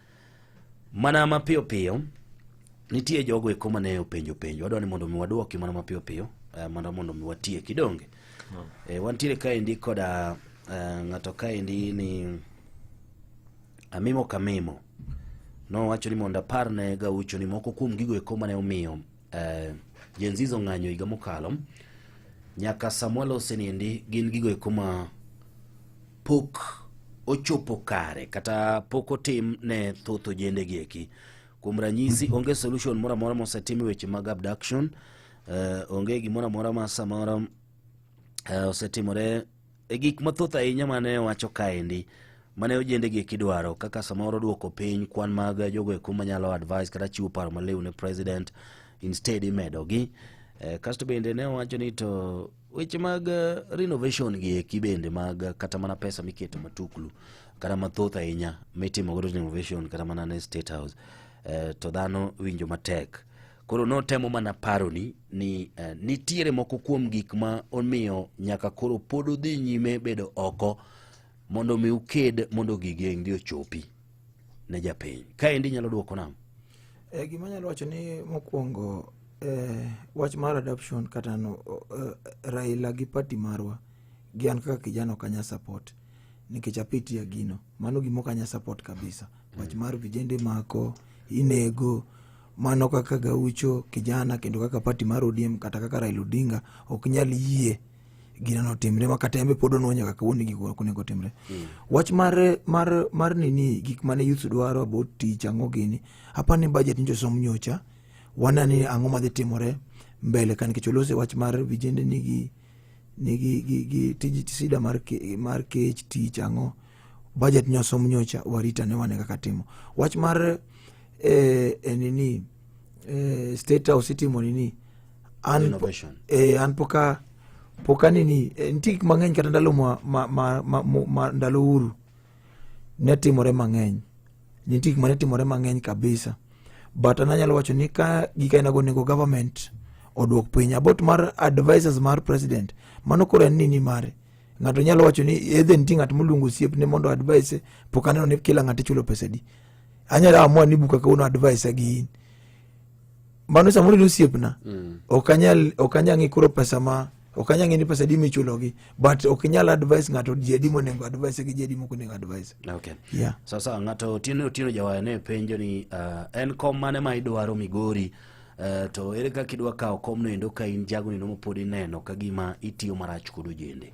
Mana mapiyo piyo nitie jogo eko mane openjo penjo wadwa ni mondo mi waduoki mana mapiyo piyo mana mondo mi watieki donge. Wantiere kaendi koda ng'ato kaendi ni Amimo Kamimo nowacho ni mondo aparne Gaucho ni moko kuom gigo eko mane omiyo Gen Zs ong'anyo higa mokalo nyaka Samuel oseniendi gin gigo eko ma pok ochopo kare kata pok otim ne thoth ojende gi eki. Kuom ranyisi onge solution moro amora mosetim e weche mag abduction, onge gimoro amora ma samoro osetimore e gik mathoth ahinya mane owacho kaendi mane ojende gi eki dwaro kaka samoro duoko piny kwan mag jogo eko manyalo advice kata chiwo paro maliw ne president instead imedogi. Kasto bende ne owacho ni to weche mag renovation gi eki bende mag kata mana pesa miketo matuklu kata mathoth ahinya mitimo godo renovation kata mana ne State House to dhano winjo matek. Koro notemo mana paroni ni nitiere moko kuom gik ma omiyo nyaka koro pod odhi nyime bedo oko mondo mi uked mondo gigi endi ochopi ne japiny. Kaendi inyalo duoko nang'o?
Gima anyalo wacho ni mokwongo wach mar adoption kata no, Raila gi party marwa gi an kaka kijana ok anyal support nikech apitia gino. Mano gima ok anyal support kabisa. Wach mar vijende mako, inego, mano kaka Gaucho kijana kendo kaka party mar ODM kata kaka Raila Odinga ok nyal yie gino notimre ma kata en be pod onwo nyaka kawuono gik ok onego timre. Wach mar nini gik mane youth dwaro about tich ang'o gini apani ni budget nyocha osom nyocha wane ni ang'o madhi timore mbele ka nikech olose wach mar vijende nigi nigi gi tij sida mar kech tich ang'o budget nyocha osom nyocha warita ne wane kaka timo. Wach mar nini State House itimo nini an an poka poka nini nitie gik mang'eny kata ndalo ma ndalo Uhuru ne timore mang'eny. Nitie gik mane timore mang'eny kabisa. But an anyalo wacho ni ka gik ainago onego government oduok piny. About mar advisors mar president, mano koro en nini mare. Ng'ato nyalo wacho ni either nitie ng'at moluongo osiepne mondo advise, pok aneno ni kila ng'ato ichulo pesa adi. Anyalo amua ni buka kawuono advise gi in. Mano samoro in osiepna. Ok anyal ok anyal ng'i koro pesa ma ok anyal ng'i ni pesa adi michulogi but ok inyal advise ng'ato ji adi monego advise gi ji adi mok onego advise.
Okay.
Yeah.
Sasa ng'ato Otieno Otieno Jawaya ne penjo ni en kom mane ma idwaro Migori to ere kaka idwa kawo komno endo ka in jago ni mapod ineno ka gima itiyo marach kod ojende?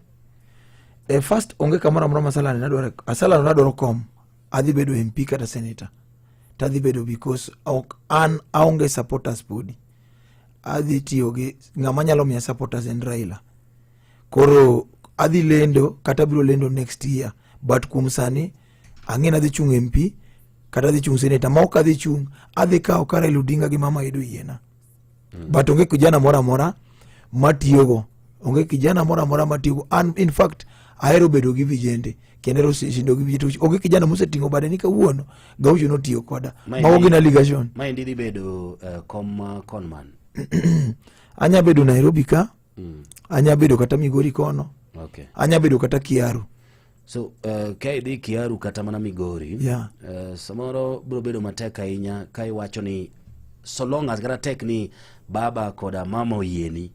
E first onge kamoro amora ma Asalano nadwaro Asalano nadwaro kom adhi bedo MP kata senator to adhi bedo because ok an aonge supporters podi adhi tiyo gi ng'ama nyalo miya supporters en Raila koro adhi lendo kata abiro lendo next year but kuom sani ang'e ni adhi chung' MP kata adhi chung' senator ma ok adhi chung' adhi kawo ka Raila Odinga gi mama Edo yiena but onge kijana moro amora matiyogo onge kijana moro amora matiyogo an in fact ahero bedo gi vijende kendo ahero shindo gi vijende onge kijana moseting'o bade ni kawuono Gaucho notiyo koda mago gin allegation
Maendi dhi bedo kom conman.
anya bedo Nairobi ka anya bedo kata Migori kono
Okay.
anya bedo kata Kiaru
So ka idhi Kiaru kata mana Migori
Yeah.
Samoro biro bedo matek ahinya ka iwacho ni so long as kata tek ni baba koda mama oyieni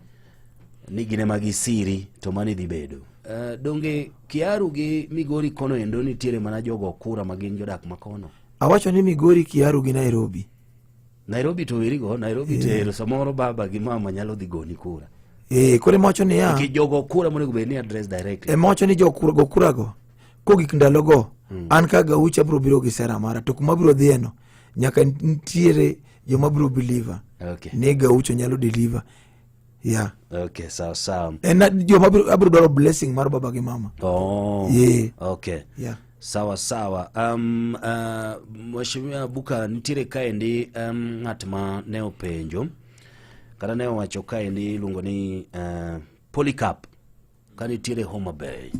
ni gin ema gisiri to mano idhi bedo. Donge Kiaru gi Migori kono endo nitiere mana jogo kura ma gin jodak makono.
Awacho ni Migori, Kiaru gi Nairobi.
Nairobi to werigo, Nairobi to ero samoro baba gi mama nyalo dhi goni kura.
Koro ema wacho niya,
Nikech jogo kura monego bed ni address directly.
ema wacho ni jo go kura go kogik ndalogo an ka Gaucho abiro biro gi sera mara to kuma abiro dhieno nyaka nitiere joma biro believer
Okay.
ni Gaucho nyalo deliver yeah.
Okay, sawa sawa.
En joma abiro dwaro blessing mar baba gi mama.
Oh.
Yeah.
Okay.
Yeah.
Sawa sawa. Mheshimiwa Buka nitiere kaendi ng'at ma ne openjo kata ne owacho kaendi iluongo ni Polycarp ka nitiere Homa Bay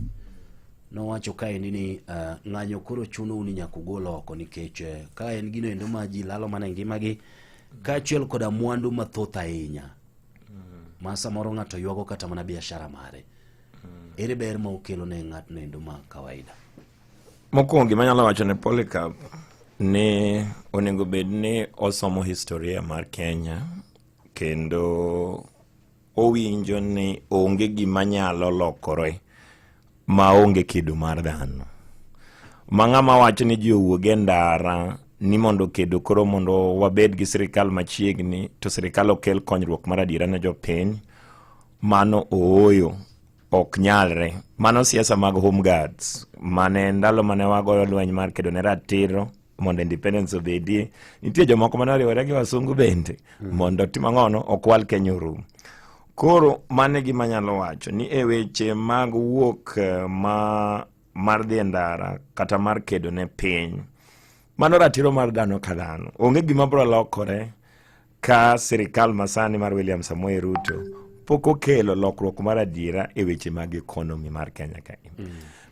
nowacho kaendi ni ng'anyo koro chunou ni nyaka ugol oko nikech ka en gino endo ma ji lalo mana e ngimagi kaachiel koda mwandu mathoth ahinya ma samoro ng'ato ywago kata mana biashara mare. Ere ber ma okelo ne ng'atno endo ma kawaida?
Mokwongo gima anyalo wacho ne Polycarp ni onego bed ni osomo historia mar Kenya kendo owinjo ni onge gima nyalo lokore maonge kido mar dhano. Ma ng'ama wacho ni ji owuog e ndara ni mondo okedo koro mondo wabed gi sirikal machiegni to sirikal okel konyruok mar adiera ne jopiny, mano ooyo ok nyalre. Mano siasa mag home guards mane ndalo mane wagoyo lweny mar kedo ne ratiro mondo independence obedie, nitie jomoko mane oriwore gi wasungu bende mondo otim ang'ono okwal Kenya orum. Koro mano e gima anyalo wacho ni e weche mag wuok ma mar dhi e ndara kata mar kedo ne piny, mano ratiro mar dhano ka dhano. Onge gima biro lokore ka sirikal masani mar William Samoei Ruto pok okelo lokruok mar adiera e weche mag economy mar Kenya kae.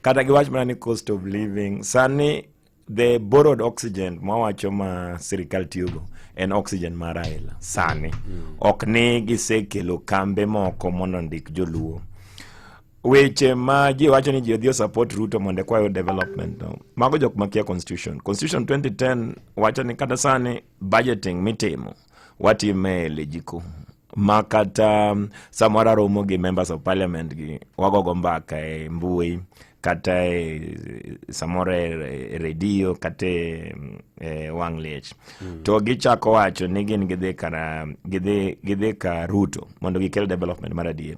Kata giwach mana ni cost of living sani the borrowed oxygen mwawacho ma sirikal tiyogo en oxygen mar Raila sani. Ok ni gisekelo kambe moko mondo ondik joluo. Weche ma ji wacho ni ji odhi support Ruto mondo ekwayo development no. Mago jok makia constitution. Constitution 2010 wacho ni kata sani budgeting mitimo watime e lejiko ma kata samoro aromo gi members of parliament gi wagogo mbaka e mbui kata e samoro e redio kata e wang' liech to gichako wacho ni gin gidhi kara gidhi ka Ruto mondo gikel development mar adier.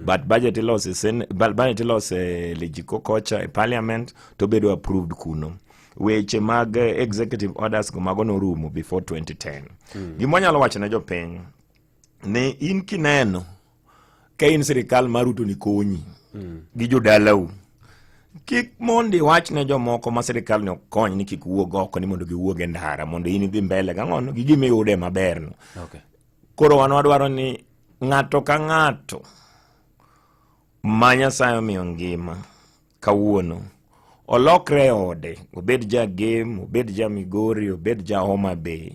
But budget iloso e budget iloso e lejiko kocha e parliament to bedo approved kuno. Weche mag executive orders go mago norumo before 2010. Gima wanyalo wacho ne jopiny ni in kineno ka in sirikal mar Ruto ni konyi gi jodalau, kik mondo iwach ne jomoko ma sirikal ni ok kony ni kik wuog oko ni mondo giwuog e ndara mondo in idhi mbele gang'ono gi gima iyude maber no.
Okay.
Koro wan wadwaro ni ng'ato ka ng'ato ma Nyasaye omiyo ngima kawuono olokre e ode, obed ja Gem, obed ja Migori, obed ja Homa Bay,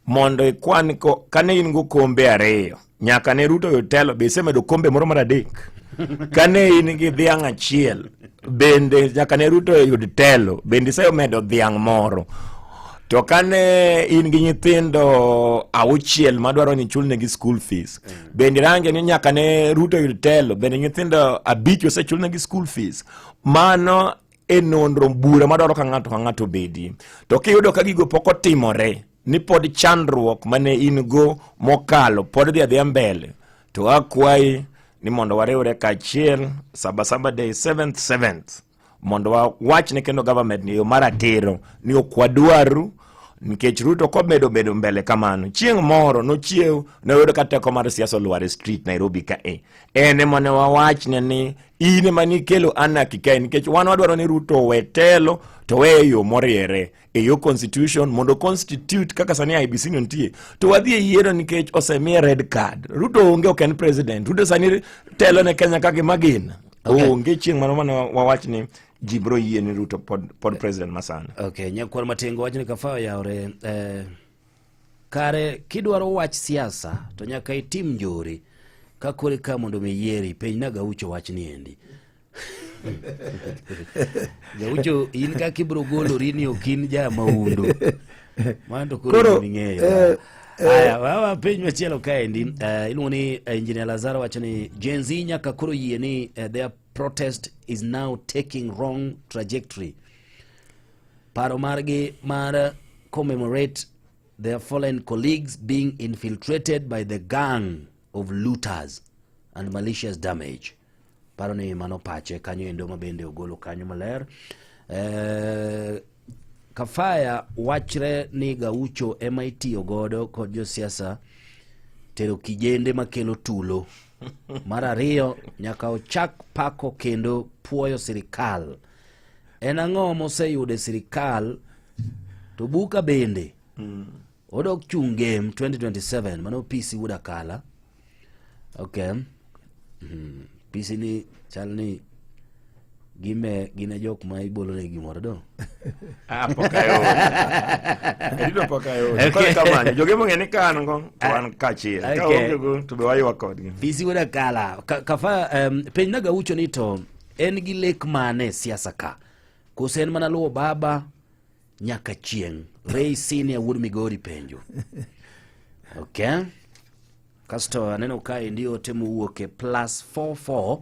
mondo ikwan ko kane in gokombe ariyo Nyaka ne Ruto yud telo be isemedo kombe moro mar adek? Kane in gi dhiang' achiel bende nyaka ne Ruto yud telo bende isemedo dhiang' moro? To kane in gi nyithindo auchiel madwaro ni ichulnegi school fees, bende irange ni nyaka ne Ruto yud telo bende nyithindo abich osechulnegi school fees? Mano e nonro bura madwaro ka ng'ato ka ng'ato obedi. To kiyudo ka gigo pok otimore, ni pod chandruok mane in go mokalo pod dhi adhiya mbele, to akwayi ni mondo wariwre kaachiel Sabasaba Day 7th 7th mondo wawach ne kendo government ni yo maratiro ni ok wadwaru, nikech Ruto komedo bedo mbele kamano, chieng' moro nochiew noyud ka teko mar siasa olwar e street Nairobi ka e en ema ne wawachne ni in ema nikelo anarchy kae, nikech wan wadwaro ni Ruto owe telo to weye e yo moriere e yo constitution mondo constitute kaka sani IEBC no nitie to wadhi e yiero nikech osemiye red card. Ruto onge, ok en president. Ruto sani telo ne Kenya kaka gima gin. Onge chieng' mano mane wawach ni ji biro yie ni Ruto pod president masani.
Okay, nyakwar Matengo wacho ni kafa oyawre kare kidwaro wach siasa to nyaka itim njore ka kore ka mondo mi yieri penj na Gaucho wach ni endi. Gaucho in kaka ibiro golori ni ok in ja maundu. Mano to koro in ing'eyo. Aya, wawa penj machielo kaendi iluongo ni Engineer Lazaro wacho ni Gen Z nyaka koro yie ni their protest is now taking wrong trajectory. Paro margi mar commemorate their fallen colleagues being infiltrated by the gang of looters and malicious damage. Paro ni mano pache kanyo endo ma bende ogolo kanyo maler. Kafaya wachre ni Gaucho ema itiyo godo kod josiasa tero kijende makelo tulo. Mar ariyo, nyaka ochak pako kendo puoyo sirikal. En ang'o moseyudo e sirikal? To buka bende odok chung game 2027 mano PC Wuod Akala. Okay. PC ni chal ni gime gine jok ma ibolo ne gimoro do.
Ah, pok ayudo. Erito pok ayudo. Koro kamano, joge mong'e ni ka an go, to wan kaachiel. Ka onge go, to be waywak kodgi.
PC Wuod Akala. Kafa penj na Gaucho ni to en gi lek mane e siasa ka? Koso en mana luwo baba nyaka chieng'? Ray Senior wuod Migori penjo. Okay. Kasto aneno ka endi ote mowuok e plus 44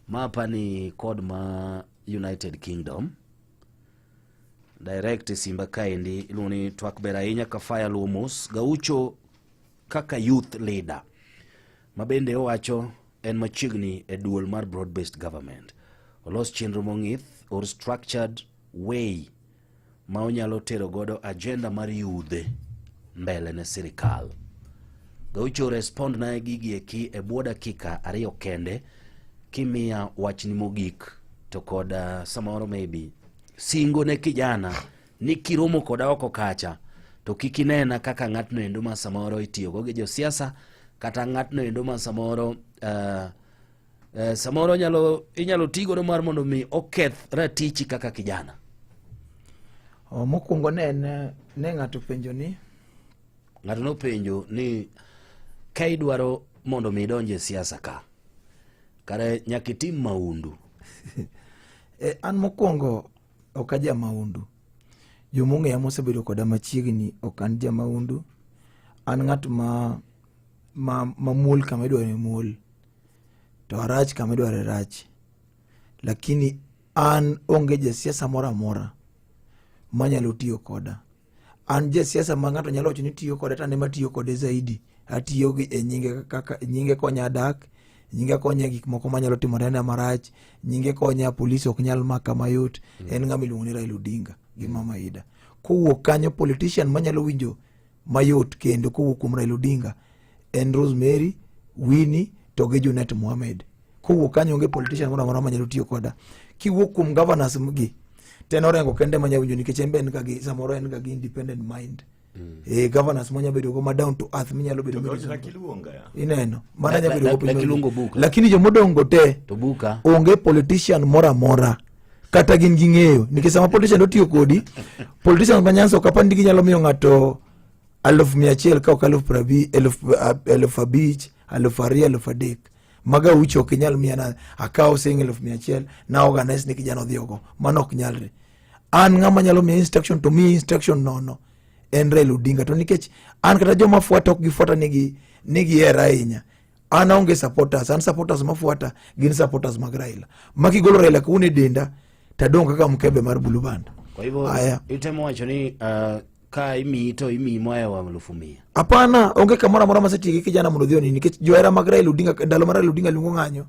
ma apani kod ma United Kingdom. Direct e simba kaendi iluongo ni twak ber ahinya Kafaya luwo mos. Gaucho kaka youth leader ma bende owacho en machiegni e duol mar broad based government. Olos chenro mong'ith or structured way ma onyalo tero godo agenda mar yudhe mbele ne sirikal. Gaucho respond na gigi eki e bwo dakika ariyo kende kimiya wachni mogik to kod samoro maybe singo ne kijana ni kiromo koda oko kacha to kik inena kaka ng'atno endo ma samoro itiyogo gi josiasa kata ng'atno endo ma samoro samoro inyalo ti godo mar mondo mi oketh ratichi kaka kijana.
O, mokwongo ne en ne ng'ato penjo ni
ng'ato nopenjo ni ka idwaro mondo mi idonj e siasa ka kare nyaka itim maundu.
An mokwongo ok aja maundu. Joma ong'eya mosebedo koda machiegni ok an ja maundu. An ng'at ma muol kama idware muol, to arach kama idware rach. Lakini an onge jasiasa moro amora manyalo tiyo koda. An jasiasa ma ng'ato nyalo wacho ni tiyo koda to an ema atiyo kode zaidi. Atiyo gi e nyinge kaka nyinge konya dak, nyinge konya gik moko manyalo timore na marach, nyinge konya polisi ok nyal maka mayot. En ng'ama iluongo ni Raila Odinga gi Mama Ida. Kowuok kanyo politician manyalo winjo mayot kendo kowuok kuom Raila Odinga en Rosemary, Winnie to gi Junet Mohamed. Kowuok kanyo onge politician moro amora manyalo tiyo koda. Kiwuok kuom governors gi to en Orengo kende manya winjo nikech en be en ga gi samoro en ga gi independent mind. Governors manya bedo go ma down to earth minyalo bedo
To
mireason
George Nakiluonga ya.
Ineno, mana nya bedo go piny
Nakiluongo buka.
Lakini jomodongo te
To buka.
onge politician moro amora kata gin ging'eyo nikech sama politician otiyo kodi, politician ma Nyanza ok apar ni ginyalo miyo ng'ato 100,000 ka ok 50,000, 5,000. 2000 3000 maga ucho ok inyal miya na akaw siling 100,000 na organize ni kijana odhi ogo mano ok nyalre an ng'ama nyalo miya instruction to miya instruction nono en Raila Odinga to nikech an kata joma fuata ok gifuata ni ni gihera ahinya an aonge supporters an supporters mafuata gin supporters mag Raila ma kigolo Raila kawuono e denda tadong' kaka mkebe mar blue band
Kwa hivyo
Aya.
itemo wacho ni ka imiyi to imiyi mohewo 100,000.
Hapana, onge kamoro amora masetiyo gi kijana mondo odhi onini nikech johera mag Raila Odinga ndalo ma Raila Odinga luongo ng'anyo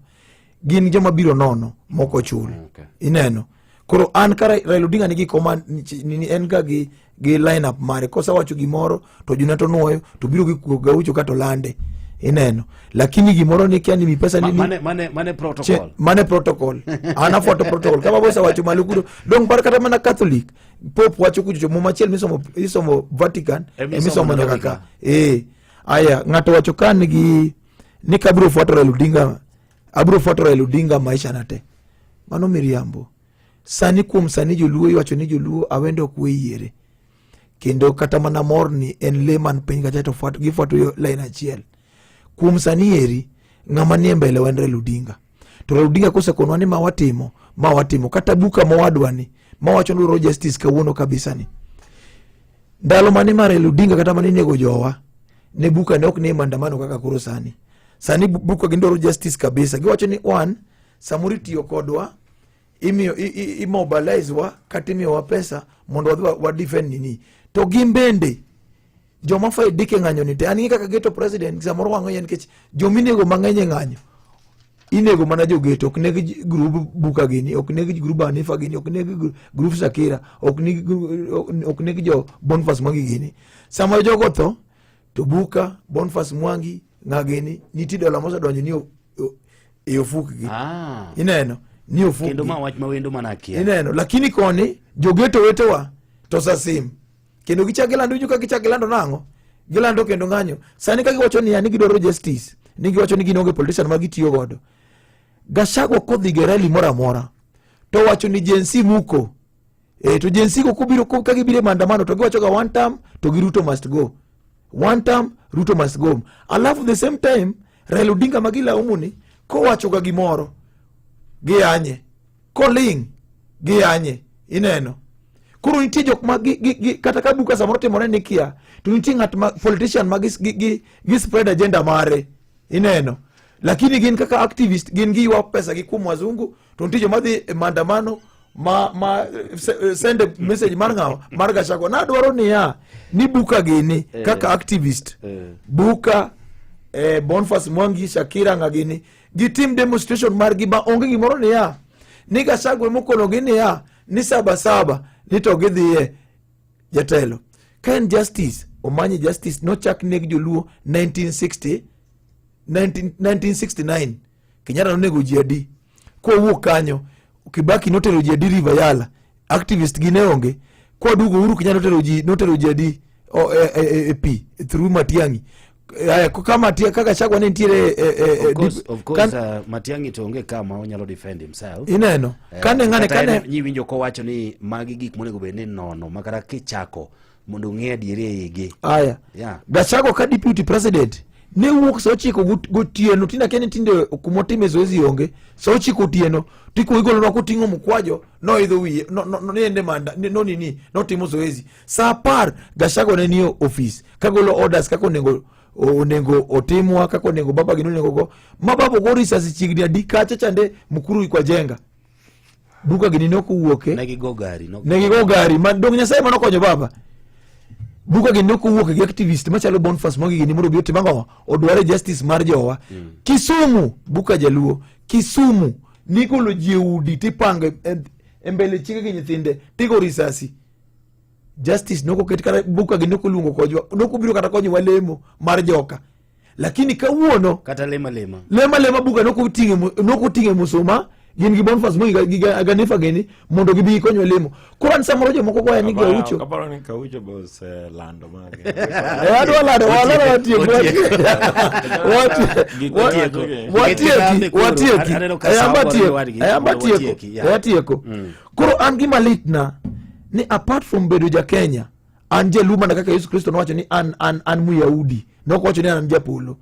gin joma biro nono mok ochul.
Okay.
Ineno. Koro an ka Raila Odinga nigi command nini en ga gi line up mare kosewacho gimoro to Juna to nuoyo to biro gi kuo gaucho kato lande. Ineno. Lakini gimoro ni kia ni mi pesa nini
Mane protocol.
Mane protocol. An afuato protocol. Kama bosa wacho malo kuro. Dong par kata mana Catholic. Pope wacho kucho muma achiel misomo isomo Vatican
Emisomo
emisomo nyaka
Nairobi
ka. Eh. Aya ng'ato wacho ka nigi ni kabiro fuato Raila Odinga abiro fuato Raila Odinga maisha na te. Mano miriambo. Sani kuom sani joluo iwacho ni joluo awendo ok we yiere. Kendo kata mana mor ni en le man piny kacha to fuato gifuato yo line achiel. Kuom sani eri ng'ama nie mbele wa en Raila Odinga. To Raila Odinga kosekonwa ni ma watimo, ma watimo kata buka mowadwa ni ma wacho ni dwaro justice kawuono kabisa ni. Ndalo mane mar Raila Odinga kata mane inego jowa ne buka ne ok ne maandamano kaka koro sani. Sani buka gindwaro justice kabisa. Giwacho ni one samoro itiyo kodwa imiyo imobilize wa kata imiyowa pesa mondo wadhi wa defend nini. To gin bende joma faidike ng'anyo ni te an ng'i kaka geto president samoro wang'o yien nikech jominego mang'eny e ng'anyo inego mana jogeto ok neg grub buka gini ok neg grub Hanifa gini ok neg grub Shakira ok neg ok neg jo Boniface Mwangi gini sama jogo tho to buka Boniface Mwangi ng'a gini nitie dola mosedonjo ni e ofukgi ineno ni ofukgi
Kendo ma wach ma wendo mana akia.
ineno lakini koni jogeto wetewa to sasim kendo gichak gilando winjo ka gichak gilando nang'o gilando kendo ng'anyo sani ka giwacho niya ni gidwaro justice ni giwacho ni gin onge politician ma gitiyo godo Gachagua kodhi ge rally moro amora to wacho ni Gen Z muko to Gen Z go kobiro ka gibiro e maandamano to giwacho ga one term to gi Ruto must go one term Ruto must go alafu the same time Raila Odinga ma gilaumu ni kowacho ga gimoro giyanye koling giyanye ineno koro nitie jok ma gi, kata ka buka samoro timore ni kia to nitie ng'at ma politician ma gi spread agenda mare ineno lakini gin kaka activist gin giywa pesa gi kuom wazungu to nitie joma dhi e maandamano ma send a message mar ng'awa mar Gachagua nadwaro niya ni buka gini kaka activist buka Boniface Mwangi Shakira ng'a gini gitim demonstration margi ma onge gimoro niya ni Gachagua emokonogi niya ni saba saba ni to gidhiye jatelo ka en justice omanye justice nochak neg joluo 1960 1969 Kenyatta nonego ji adi kowuok kanyo Kibaki notero ji adi River Yala activist gi ne onge kwaduogo Uhuru Kenyatta notero ji adi e pi through Matiang'i Aya, ka Matia kaka Gachagua ne nitiere
Of course, of course, Matiang'i to onge kama onyalo defend himself.
Ineno. Kane ng'ane
Kata
kane
en nyiwinjo kowacho ni magi gik monego bed ni nono ma kata kichako mondo ong'e adieri e igi.
Aya.
Yeah.
Gachagua ka deputy president ne wuok sa ochiko gotieno tinde akia ni tinde kumotime zoezi onge sa ochiko otieno tiko igolonwa koting'o mkwajo noidho wiye niende manda nonini notimo zoezi sa 10 Gachagua ne nie ofis kagolo orders kaka onego otimwa kaka onego baba gino onego go ma baba ogo risasi chiegni adi kacha chande Mukuru kwa Jenga buka gini ne ok owuoke
ne gigo gari
ne gigo gari ma dong Nyasaye mane okonyo baba buka gini ne ok owuoke gi activist machalo Boniface Mwangi gini mondo obi otim ang'o odware justice mar jowa Kisumu buka jaluo Kisumu nigolo ji e udi tipango e mbele chiege gi nyithinde tigo risasi justice nok oket kata buka gi nok oluongo konywa nok obiro kata konyowa lemo mar joka lakini kawuono
kata lema lema
lema lema buka nok oting'e musuma gin gi Boniface Mwangi gi Ganifa gini mondo gibi gikonywa lemo koro an samoro jomoko goya ni Gaucho
Kaparo ni Gaucho be oselando mage.
Adwa lando walando watieko watieki watieko koro an gima litna ni apart from bedo ja Kenya an jaluo mana kaka Yesu Kristo nowacho ni an Muyahudi nokowacho ni an japolo.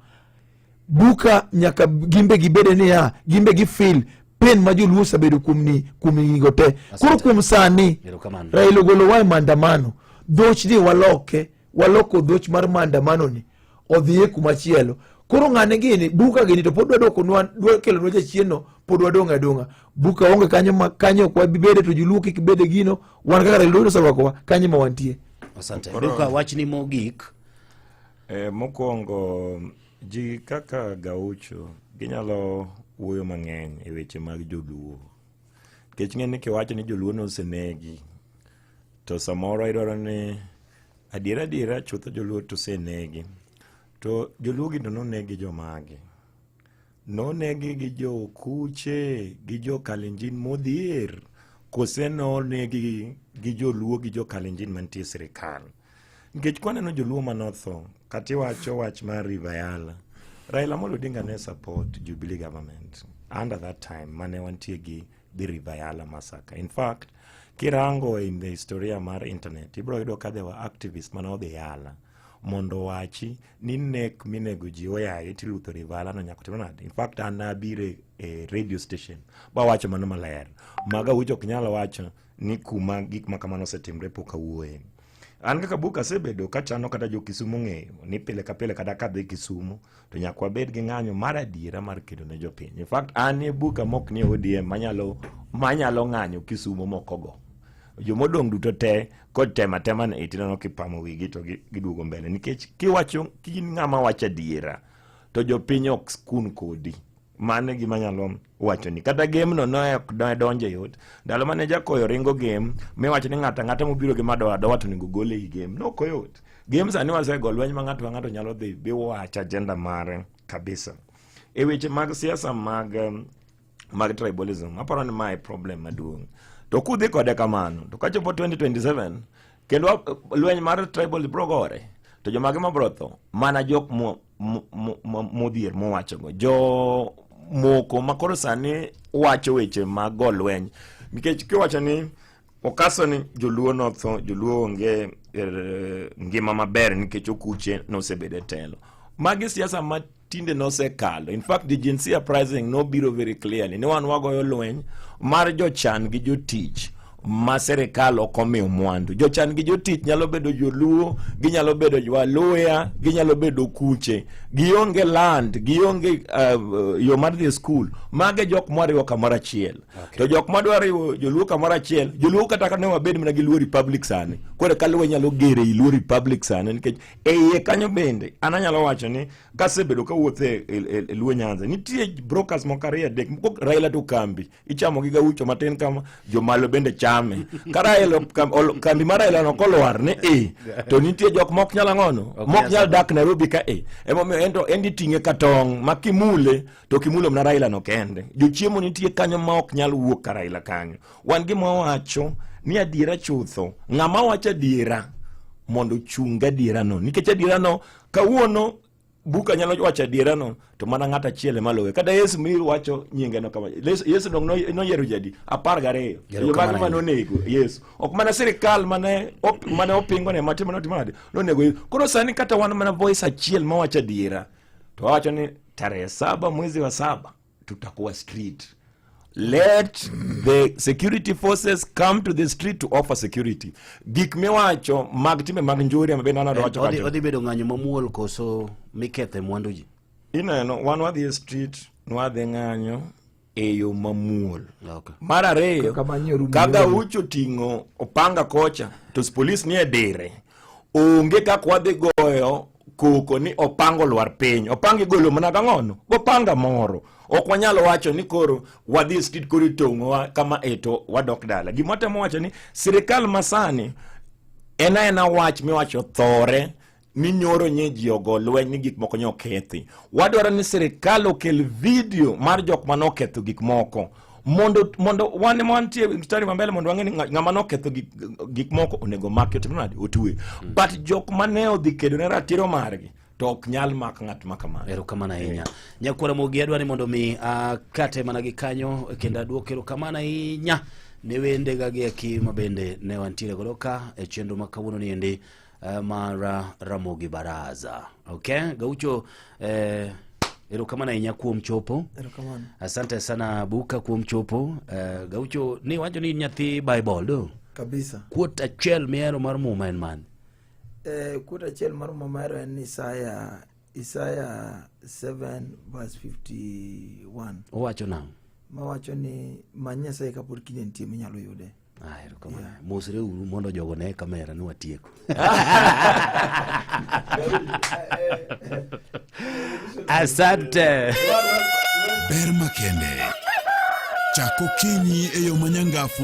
Buka nyaka gimbe gibede niya, gimbe gifil pain ma joluo osebedo kuom ni kuom higni te. Koro kuom sani
Erokamano.
Raila ogolowa e maandamano, dhochni waloke, waloko dhoch mar maandamano ni odhiye kuma chielo. Koro ng'ane gini, buka gini to pod dwa duokonwa, dwa kelonwa jachien no, pod wadong' adong'a. Buka onge kanyo ma kanyo ok wabi bede to joluo kik bede gino, wan kaka Raila oserwakowa kanyo ma wantie.
Asante. Buka wachni mogik.
E, mokwongo ji kaka Gaucho ginyalo wuoyo mang'eny e weche mag joluo nikech ng'e ni kiwacho ni joluo nosenegi to samoro idwaro ni adiera adiera chutho joluo to osenegi to joluo gi to nonegi jomage nonegi gi jo kuche gi jo kalenjin modhier kose nonegi gi joluo gi jo kalenjin mantie e sirikal nikech kwaneno joluo manotho kata iwacho wach mar River Yala Raila Amolo Odinga ne support Jubilee government under that time mane wantie gi the River Yala massacre in fact kirango in the historia mar internet ibro yudo ka there were activists mane odhi Yala mondo owachi ni nek minego ji oyaye tilutho River Yala no nyaka tim nade in fact an nabiro e radio station bawacho mano maler maga ucho ok nyal wacho ni kuma gik ma kamano osetimre pok awuoye an kaka buk asebedo kachano kata jo Kisumu ng'eyo ni pile ka pile kata kadhi Kisumu to nyaka wabed gi ng'anyo mar adiera mar kedo ne jopiny in fact an e buka mok ni ODM manyalo manyalo ng'anyo Kisumu mokogo jomodong' duto te kod tema tema ni tineno kipamo wigi to giduogo mbele nikech kiwacho kin ng'ama wacho adiera to jopiny ok kun kodi mano e gima anyalo wachoni kata game no ne ok donjo yot ndalo mane jakoyo ringo game miwacho ni ng'ato ang'ata mobiro gi madoa doa to onego gol ei game no ok oyot game sani wasego lweny ma ng'ato ka ng'ato nyalo dhi bi wach agenda mare kabisa e weche mag siasa mag mag tribalism aparo ni mae problem maduong' to kudhi kode kamano to kachopo 2027 kendo lweny mar tribal bro gore to jomage ma bro tho mana jok modhier mowachogo jo moko ma koro sani wacho weche mag go lweny nikech kiwacho ni okaso ni joluo notho joluo onge eh, ngima maber nikech okuche nosebedo e telo magi siasa ma tinde nosekalo in fact the Gen Z uprising nobiro very clearly ni wan wagoyo lweny mar jochan gi jotich ma sirikal ok omiyo mwandu jochan gi jotich nyalo bedo joluo ginyalo bedo jwaluya ginyalo bedo kuche gionge land gionge uh, yo mar dhi e skul mage jok mwariwo kamoro achiel okay. to jok madwa riwo joluo kamoro achiel joluo kata ka ne wabed mana gi luo republic sani koro ka luo nyalo gere i luo republic sani nikech e iye kanyo bende an anyalo wacho ni kasebedo kawuotho e, e, e, e luo nyanza nitie brokers moko ariyo adek moko raila to kambi ichamo gi gaucho matin kama jomalo bende chame ka Raila kambi mar Raila no kolwar ni e to nitie jok mok nyal ang'ono mok nyal dak Nairobi ka e emomiyo en to en iting'e ka tong' ma kimule to kimulo mana Raila no kende jochiemo nitie kanyo ma ok nyal wuok ka Raila kanyo wan gima wawacho ni adiera chutho ng'ama wacho adiera mondo ochung' gadiera no nikech adiera no kawuono buka nyalo wacho adiera no to mana ng'ato achiel ema luwe kata yesu mi wacho nyinge no kama yesu dong noyiero jadi 12 jomage mane onego yesu ok mana sirikal mane op, mane opingo ne matimo notimo nade nonego yesu koro sani kata wan mana voice achiel mawacho adiera to wawacho ni tarehe saba mwezi wa saba tutakuwa street let the security forces come to the street to offer security gik miwacho mag timbe mag njuri ma bende anado wacho
Odhi odhi bedo ng'anyo mamuol koso mikethe mwandu ji
ineno wan wadhi e street nwadhi ng'anyo e yo mamuol okay. mar ariyo ka gaucho ting'o opanga kocha to polis nie dire onge kaka wadhi goyo koko ni opanga olwar piny opanga igolo mana gang'ono gopanga moro ok wanyal wacho ni koro wadhi e street koro itong'owa kama e to wadok dala gima watemo wacho ni sirikal masani en aena wach miwacho thore ni nyoro nye ji ogo lweny ni gik moko nye okethi wadwaro ni sirikal okel video mar jok mane oketho gik moko mondo mondo wan ema wantie mstari ma mbele mondo wang'e ni ng'ama noketho gik, gik moko onego maki otim nade otwe mm. but jok mane odhi kedo ne ratiro margi to ok nyal mak ng'at ma kamano.
Erokamano ahinya. Nyakwara Mogi adwa ni mondo mi akate mana gi kanyo kendo aduok erokamano ahinya ne wendega gi eki ma bende ne wantiere godo ka e chenro ma kawuono ni endi mar Ramogi Baraza. Okay, Gaucho eh, Erokamano ahinya kuom chopo.
Erokamano.
Asante sana Buka kuom chopo. Gaucho ni wacho ni in nyathi Bible do.
Kabisa.
Kuot achiel mihero mar muma en mane?
Kuot achiel mar muma mahero en Isaya Isaya 7 verse 51.
Owacho nang'o?
Mawacho ni many Nyasaye kapod kinde nitie minyalo yude.
Ah, erokamano. Yeah. Mosre uru mondo jogo ne kamera ni watieko. Asante.
Ber makende. Chak okinyi e yo manyangafu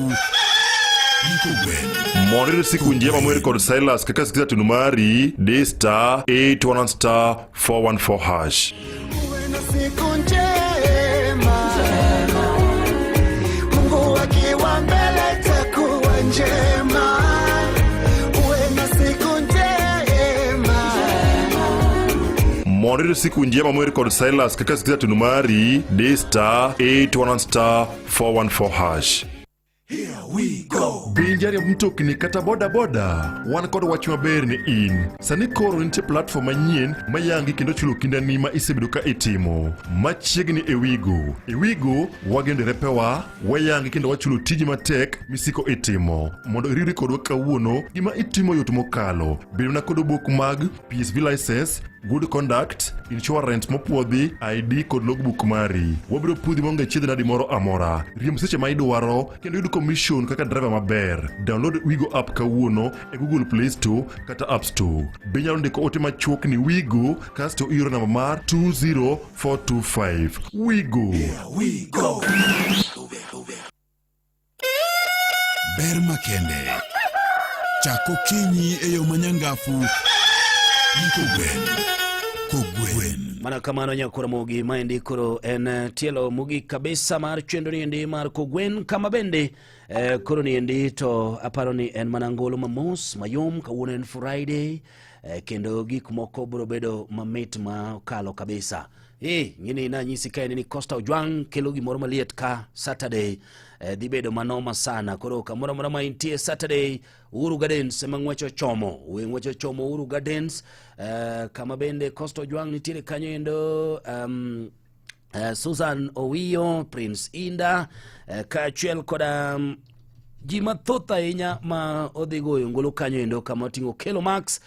gi kogwen.
Mondo iyud siku njema moer kod Silas kaka sikiza tunu mari di star 811 star 414 hash.
Siku njema, Mungu akiwa mbele takuwa njema. Uwe na siku njema.
Mondo iyud siku njema moer kod Silas kaka sikiza tunu mari di star 811 star 414 hash. Be jariemb mtokni kata boda boda? Wan kod wach maber ne in. Sani koro nitie platform manyien ma yangi kendo chulo kindani ma isebedo ka itimo. Machiegni e Wigo. E Wigo, wageno derepewa, wayangi kendo wachulo tiji matek misiko itimo. Mondo iriwri kodwa kawuono, gima itimo yot mokalo. Bed mana kod obok mag PSV license, good conduct, insurance mopuodhi, ID kod logbook mari. Wabiro puodhi maonge chiedh nadi moro amora. Riemb seche ma idwaro kendo yud commission kaka driver maber. Download Wigo app kawuono e Google Play Store kata App Store. Be inyalo ndiko ote machuok ni Wigo kasto ioro namba mar 20425. Wigo.
We go. Ber makende. Chak okinyi e yo manyangafu gi kogwen. Kogwen.
Mana kamano nyakora mogi maendi koro en tielo mogik kabisa mar chenro niendi mar kogwen kama bende koro niendi to aparo ni en mana ngolo mamos mayom kawuono en Friday kendo gik moko biro bedo mamit ma okalo kabisa. Ng'ini nanyisi kaendi ni Costa Ojwang' kelo gimoro maliet ka Saturday dhi bedo manoma sana. Koro kamoro amora ma intie Saturday, Uhuru Gardens ema ng'wech ochomo. We ng'wech ochomo Uhuru Gardens kama bende Costa Ojwang' nitiere kanyo endo Susan Owiyo, Prince Inda kaachiel koda ji mathoth ahinya ma odhi goyo ngolo kanyo endo kama oting'o Kelo Max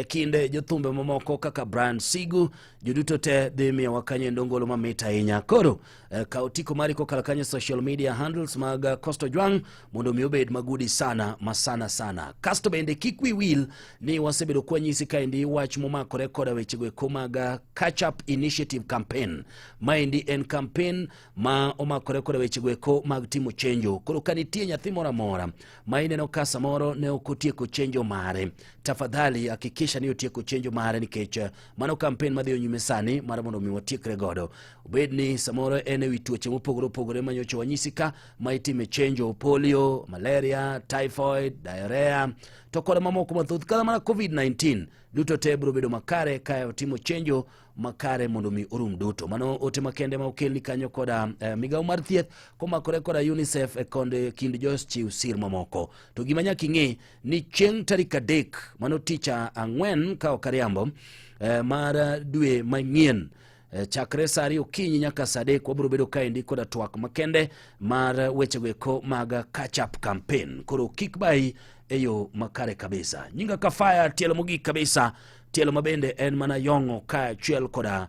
kinde jothumbe mamoko kaka Brian Sigu joduto te dhi miyowa kanyo endo ngolo mamit ahinya. Koro kaw otiko mari kokalo kanyo social media handles mag Costa Ojwang' mondo mi obed magudi sana masana sana. Kasto bende kik wi wil ni wasebedo kwanyisi kaendi wach momakore koda wechego eko mag Catch Up Initiative campaign. Maendi en campaign ma omakore koda wechego eko mag timo chenjo. Koro ka nitie nyathi moro amora ma ineno ka samoro ne ok otieko chenjo mare, tafadhali hakikisha ni otieko chenjo mare nikech mano campaign madhi nyime sani mar mondo mi watiekre godo. Obed ni samoro en ewi tuoche mopogore opogore ma nyocha wanyisi ka ma itime chenjo, polio, malaria, typhoid, diarrhea to kod mamoko mathoth kata mana COVID-19 duto te biro bedo makare ka otimo chenjo makare mondo mi orum duto. Mano ote makende ma okelni kanyo koda migawo mar thieth komakore koda UNICEF e konde kind jochiw sir mamoko. To gima nyaka ing'e ni chieng' tarik 3 mano tich ang'wen ka ok ariambo mar dwe manyien chakre saa 2 okinyi nyaka saa 3 wabiro bedo kaendi koda twak makende mar wechego eko mag catch up campaign. Koro kik bayi e yo makare kabisa. Nyinga Kafaya, tielo mogik kabisa, tielo mabende en mana yong'o kaachiel koda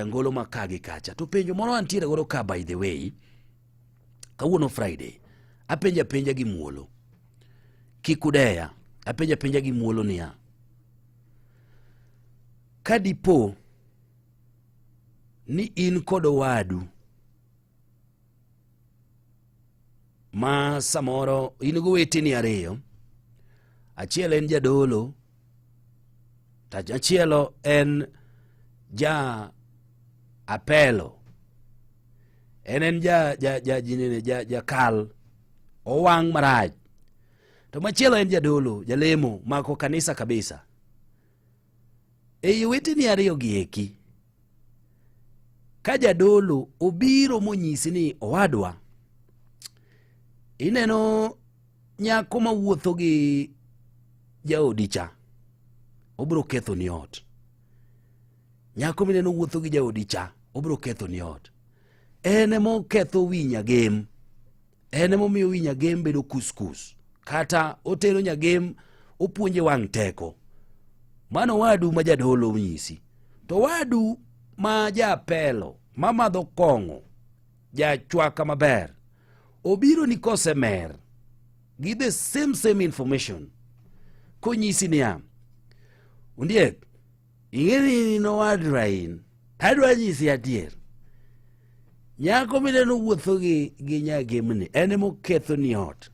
ngolo ma ka gi kacha. To penjo moro antiere godo ka, by the way, kawuono Friday, apenjo apenja gi muolo, kik udeya, apenjo apenja gi muolo niya, ka dipo ni in kod owadu ma samoro in gi oweteni ariyo, achiel en jadolo to achielo en ja apelo, en ja kal owang' marach, to machielo en jadolo jalemo mako kanisa kabisa. Ei oweteni ariyo gi eki, ka jadolo obiro monyisi ni owadwa, ineno nyako mawuotho gi jaodi cha, obiro kethoni ot. Nyako mineno wuotho gi jaodi cha, Obiro ketho ni ot. En ema oketho wi nyagem. En ema omiyo wi nyagem bedo kuskus. Kata otero nyagem opuonje wang' teko. Mano wadu ma jadolo onyisi. To wadu ma japelo mamadho kong'o jachwaka maber obiro ni kosemer gi the same same information konyisi niya ondiek ing'e ni in owad Rain adwa nyisi adier nyako mineno wuotho gi, gi nyagemni en emoketho ni ot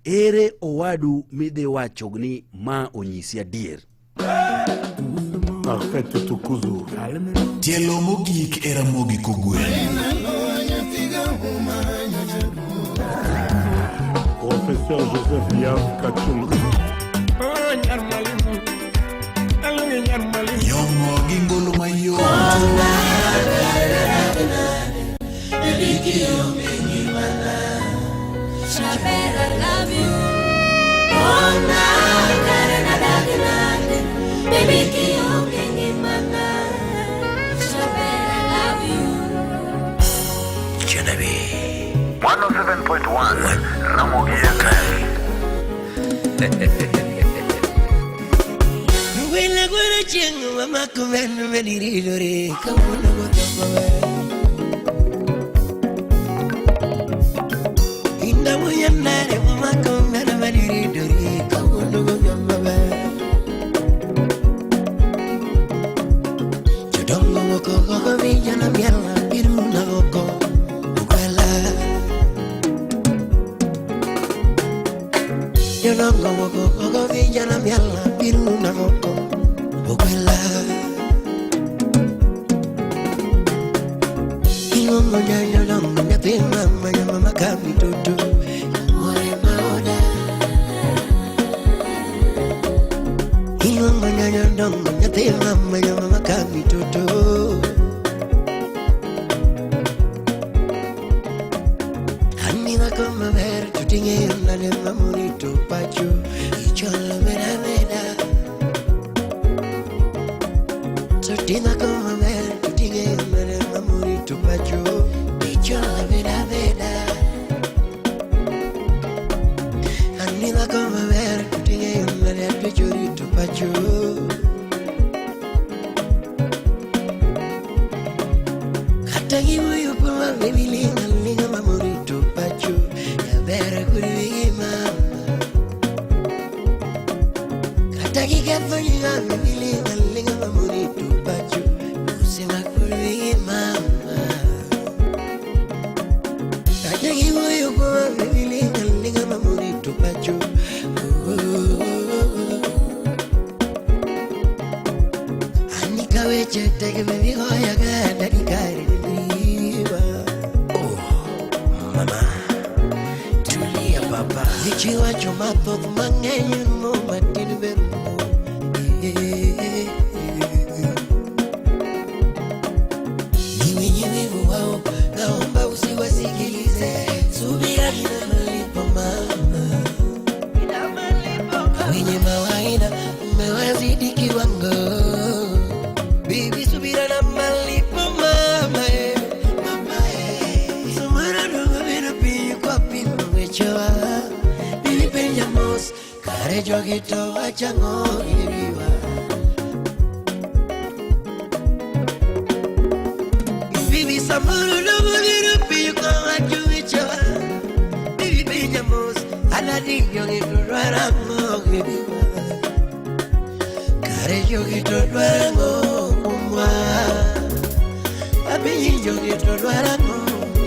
ere owadu midhi wacho ni ma onyisi adier
Parfait Tukuzu.
Tielo mogik e Ramogi Kogwen.
Professeur Joseph Yav Kachung.
Nyong'o gi ngolo mayom.
Genevieve. 107.1 Ramogi FM.
Wele gwere chieng' mamako ben beniridore kawuono godhiambo ber. Inda muyanare mamako ben beniridore kawuono godhiambo ber. Jodongo moko gogo vijana miel biruna goko ugwela. Jodongo moko gogo vijana miel biruna goko ugwela. Ilongo nyanyolongo nyathi mama nyamama kamitutu. Ore maoda. Ilongo nyanyolongo nyathi mama nyamama kamitutu. Anina kama ber tuting'eyo nade mamorito pacho icholo meda meda Tutina kama ber tuting'eyo nade mamorito pacho icholo meda meda Anina kama ber tuting'eyo nade atwechorito pacho Kata giwuoyo kuoma baby linga linga mamorito pacho Jaber kod mama Kata giketho nyinga baby linga linga mamorito pacho Usema kod mama Kata giwuoyo kuoma baby linga linga mamorito pacho Oh, oh, oh, oh. Anika weche tek baby goya ga dakika riwa Mama tulia baba Ichiwacho mathoth mang'eny mo matin berumo Ni wenye wivu wao naomba usiwasikilize Subira ina malipo mama Wenye mawaida umewazidi kiwango Bibi subira na malipo mama eh. Samara dogo biro piny kwa pimo wechewa Bibi penja mos kare jogi to wachang'o giriwa Bibi samoro dogo biro piny kwa wacho wechewa Bibi penja mos anadi jogi to dwarang'o giriwa Kare jogi to dwarang'o kuomwa Apinyi jogi to dwarang'o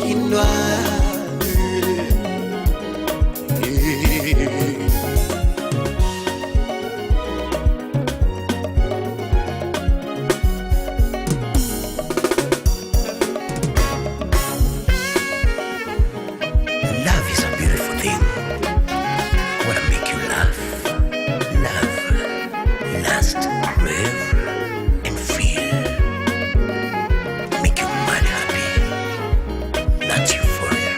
kindwa
Love is a beautiful thing. Wanna make you laugh, love, lust, crave, and feel. Make you mad happy. That's euphoria.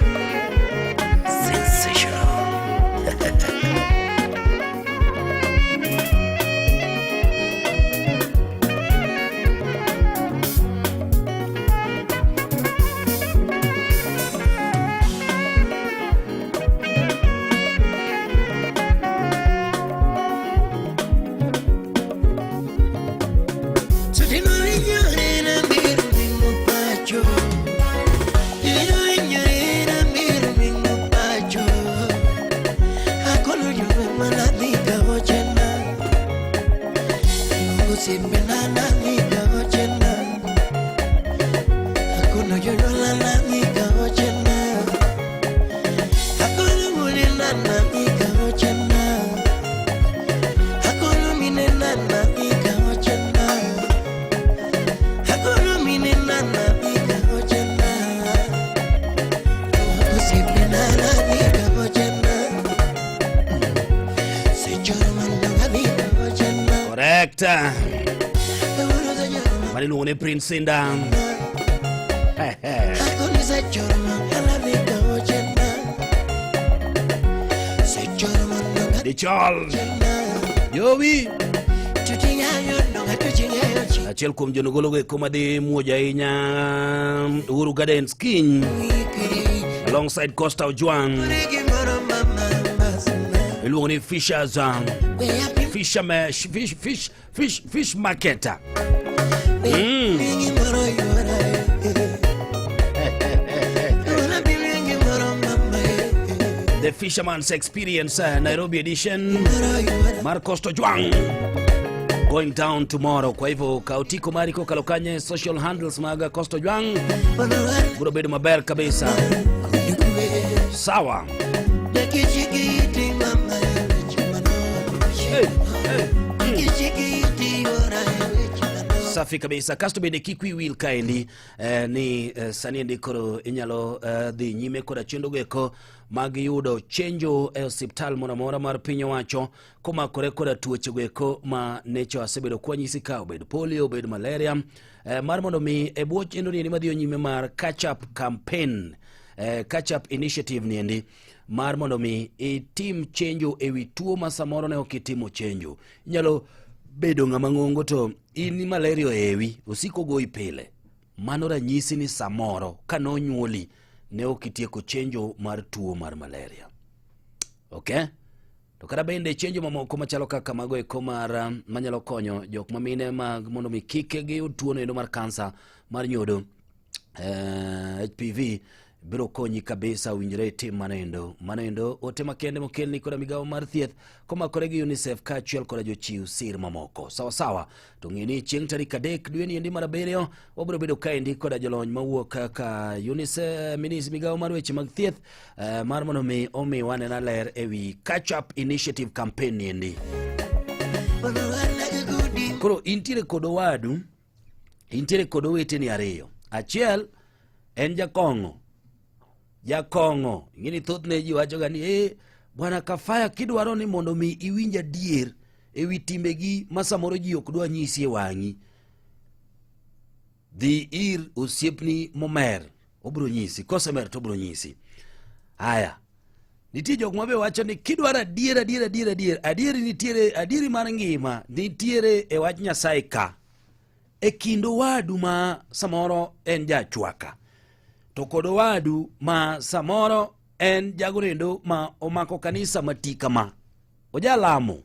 Correct. Mano iluongo ni Prince Indah. Dichol. Jowi. Achiel kuom jonogologo eko madhi muojo ahinya Uhuru Gardens kiny alongside Costa Ojwang iluongo ni Fishers Fisherman fish fish fish fish market. The Fisherman's Experience Nairobi edition mar Costa Ojwang going down tomorrow. Kwa hivyo kautiko mari kokalo kanye social handles mag Costa Ojwang biro bedo maber kabisa. Sawa. Hey, hey. Safi kabisa. Kasto bende kik wiyi wil kaendi ni sani endi koro inyalo dhi nyime koda chenro goeko mag yudo chenjo e osiptal moro amora mar piny owacho komakore koda tuoche goeko ma necho asebedo kwanyisi ka obed polio, obed malaria, mar mondo mi e bwo chenro niendi madhi nyime mar catch up campaign, catch up initiative niendi mar mondo mi itim chenjo ewi tuo ma samoro ne ok itimo chenjo. Inyalo bedo ng'ama ng'ongo to in malaria ohewi, osiko goyi pile. Mano ranyisi ni samoro ka nonyuoli ne ok itieko chenjo mar tuo mar malaria. Okay? To kata bende chenjo mamoko machalo kaka mago eko mar manyalo konyo jok mamine mag mondo mi kik giyud tuono endo mar kansa mar nyodo, HPV biro konyi kabisa. Winjore itim mano endo. Mano endo ote makende mokelni koda migawo mar thieth komakore gi UNICEF kaachiel koda jochiw sir mamoko. Sawa sawa. To ng'e ni chieng' tarik 3 dwe ni endi mar 7 wabiro bedo kaendi koda jolony mawuok kaka UNICEF, minis migawo mar weche mag thieth, mar mondo mi omiwa nena ler ewi catch up initiative campaign ni endi. Koro intiere kod owadu, intiere kod oweteni ariyo. Achiel en jakong'o. Jakong'o, ing'e ni thothne ji wachoga ni bwana Kafaya, kidwaro ni mondo mi iwinj adier ewi timbegi ma samoro ji ok dwa nyisi e wang'i, dhi ir osiepni momer, obiro nyisi. Kosemer to obiro nyisi. Haya, nitie jok ma be wacho ni kidwaro adier adier adier adier adieri nitiere, adieri mar ngima nitiere e wach Nyasaye ka e kind owadu ma samoro en jachwaka to kod owadu ma samoro en jago ma omako kanisa mati kama ojalamo,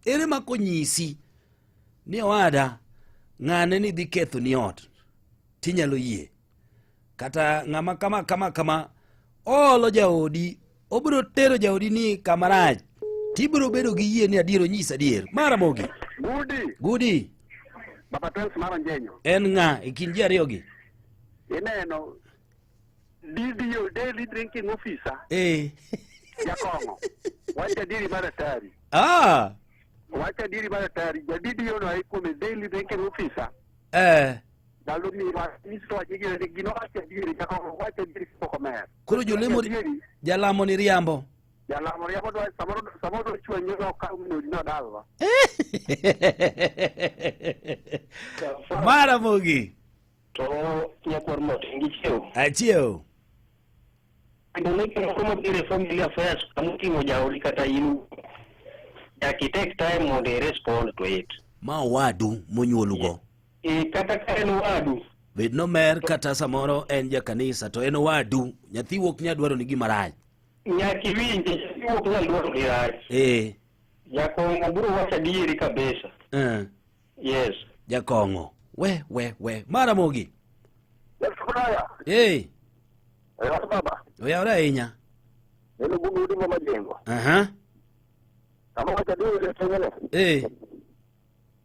ere ma konyisi ni owada ng'ane ni dhi ketho ni ot tinyalo yie, kata ng'ama kama kama kama oolo jaodi, obiro tero jaodi ni kama rach, tibiro bedo gi yie ni adier onyis adier. Maramogi.
Gudi.
Gudi.
Baba Twels mar Onjenyo.
En ng'a e kind ji ariyo gi?
Ineno DDO, Daily Drinking Officer. Jakong'o. Wach adieri mar atari. Wach adieri mar atari. Ja DDO no ai kuome Daily Drinking Officer. Ndalo mi nyiso wach gino gino wach adieri, jakong'o wach adieri pok omer.
Koro jolemo jalamo ni riambo.
Jalamo riambo dwa samoro samoro dwa chwanyo no ka minodi no dalwa.
Maramogi.
To nyakwar Martin gichiew.
Achiew.
Kendo ne moko mabiro e family affairs kamoting'o jaodi kata in, nyaka i take time mondo i respond to it.
Ma owadu monyuolugo.
E, kata ka en wadu.
Bed nomer kata samoro en ja kanisa to en owadu. Nyathi wuok nya dwaro ni gima rach.
Nyaka iwinje, nyathi wuok nyal dwaro ni rach. Jakong'o biro wacho adieri kabisa. Yes.
Jakong'o. We we we. Maramogi. Hey.
Baba.
Oyawre ahinya.
Neno bungu udi mama jengo. Kama wacho adieri e tengene.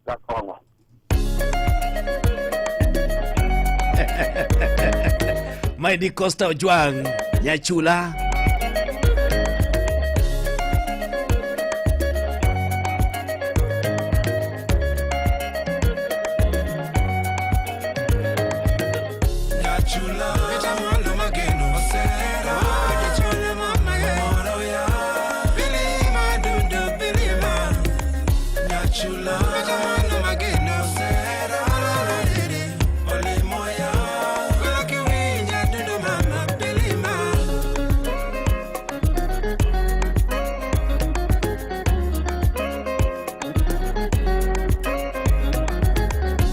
Jakong'o.
Maendi Costa Ojwang Nyachula.
Nyachula, mitamwalo mageno osera. Dichone mama moro ya. Bilima dundu bilima. Nyachula, mitamwalo mageno osera. Olimo ya. Wela kiwinya dundu mama bilima.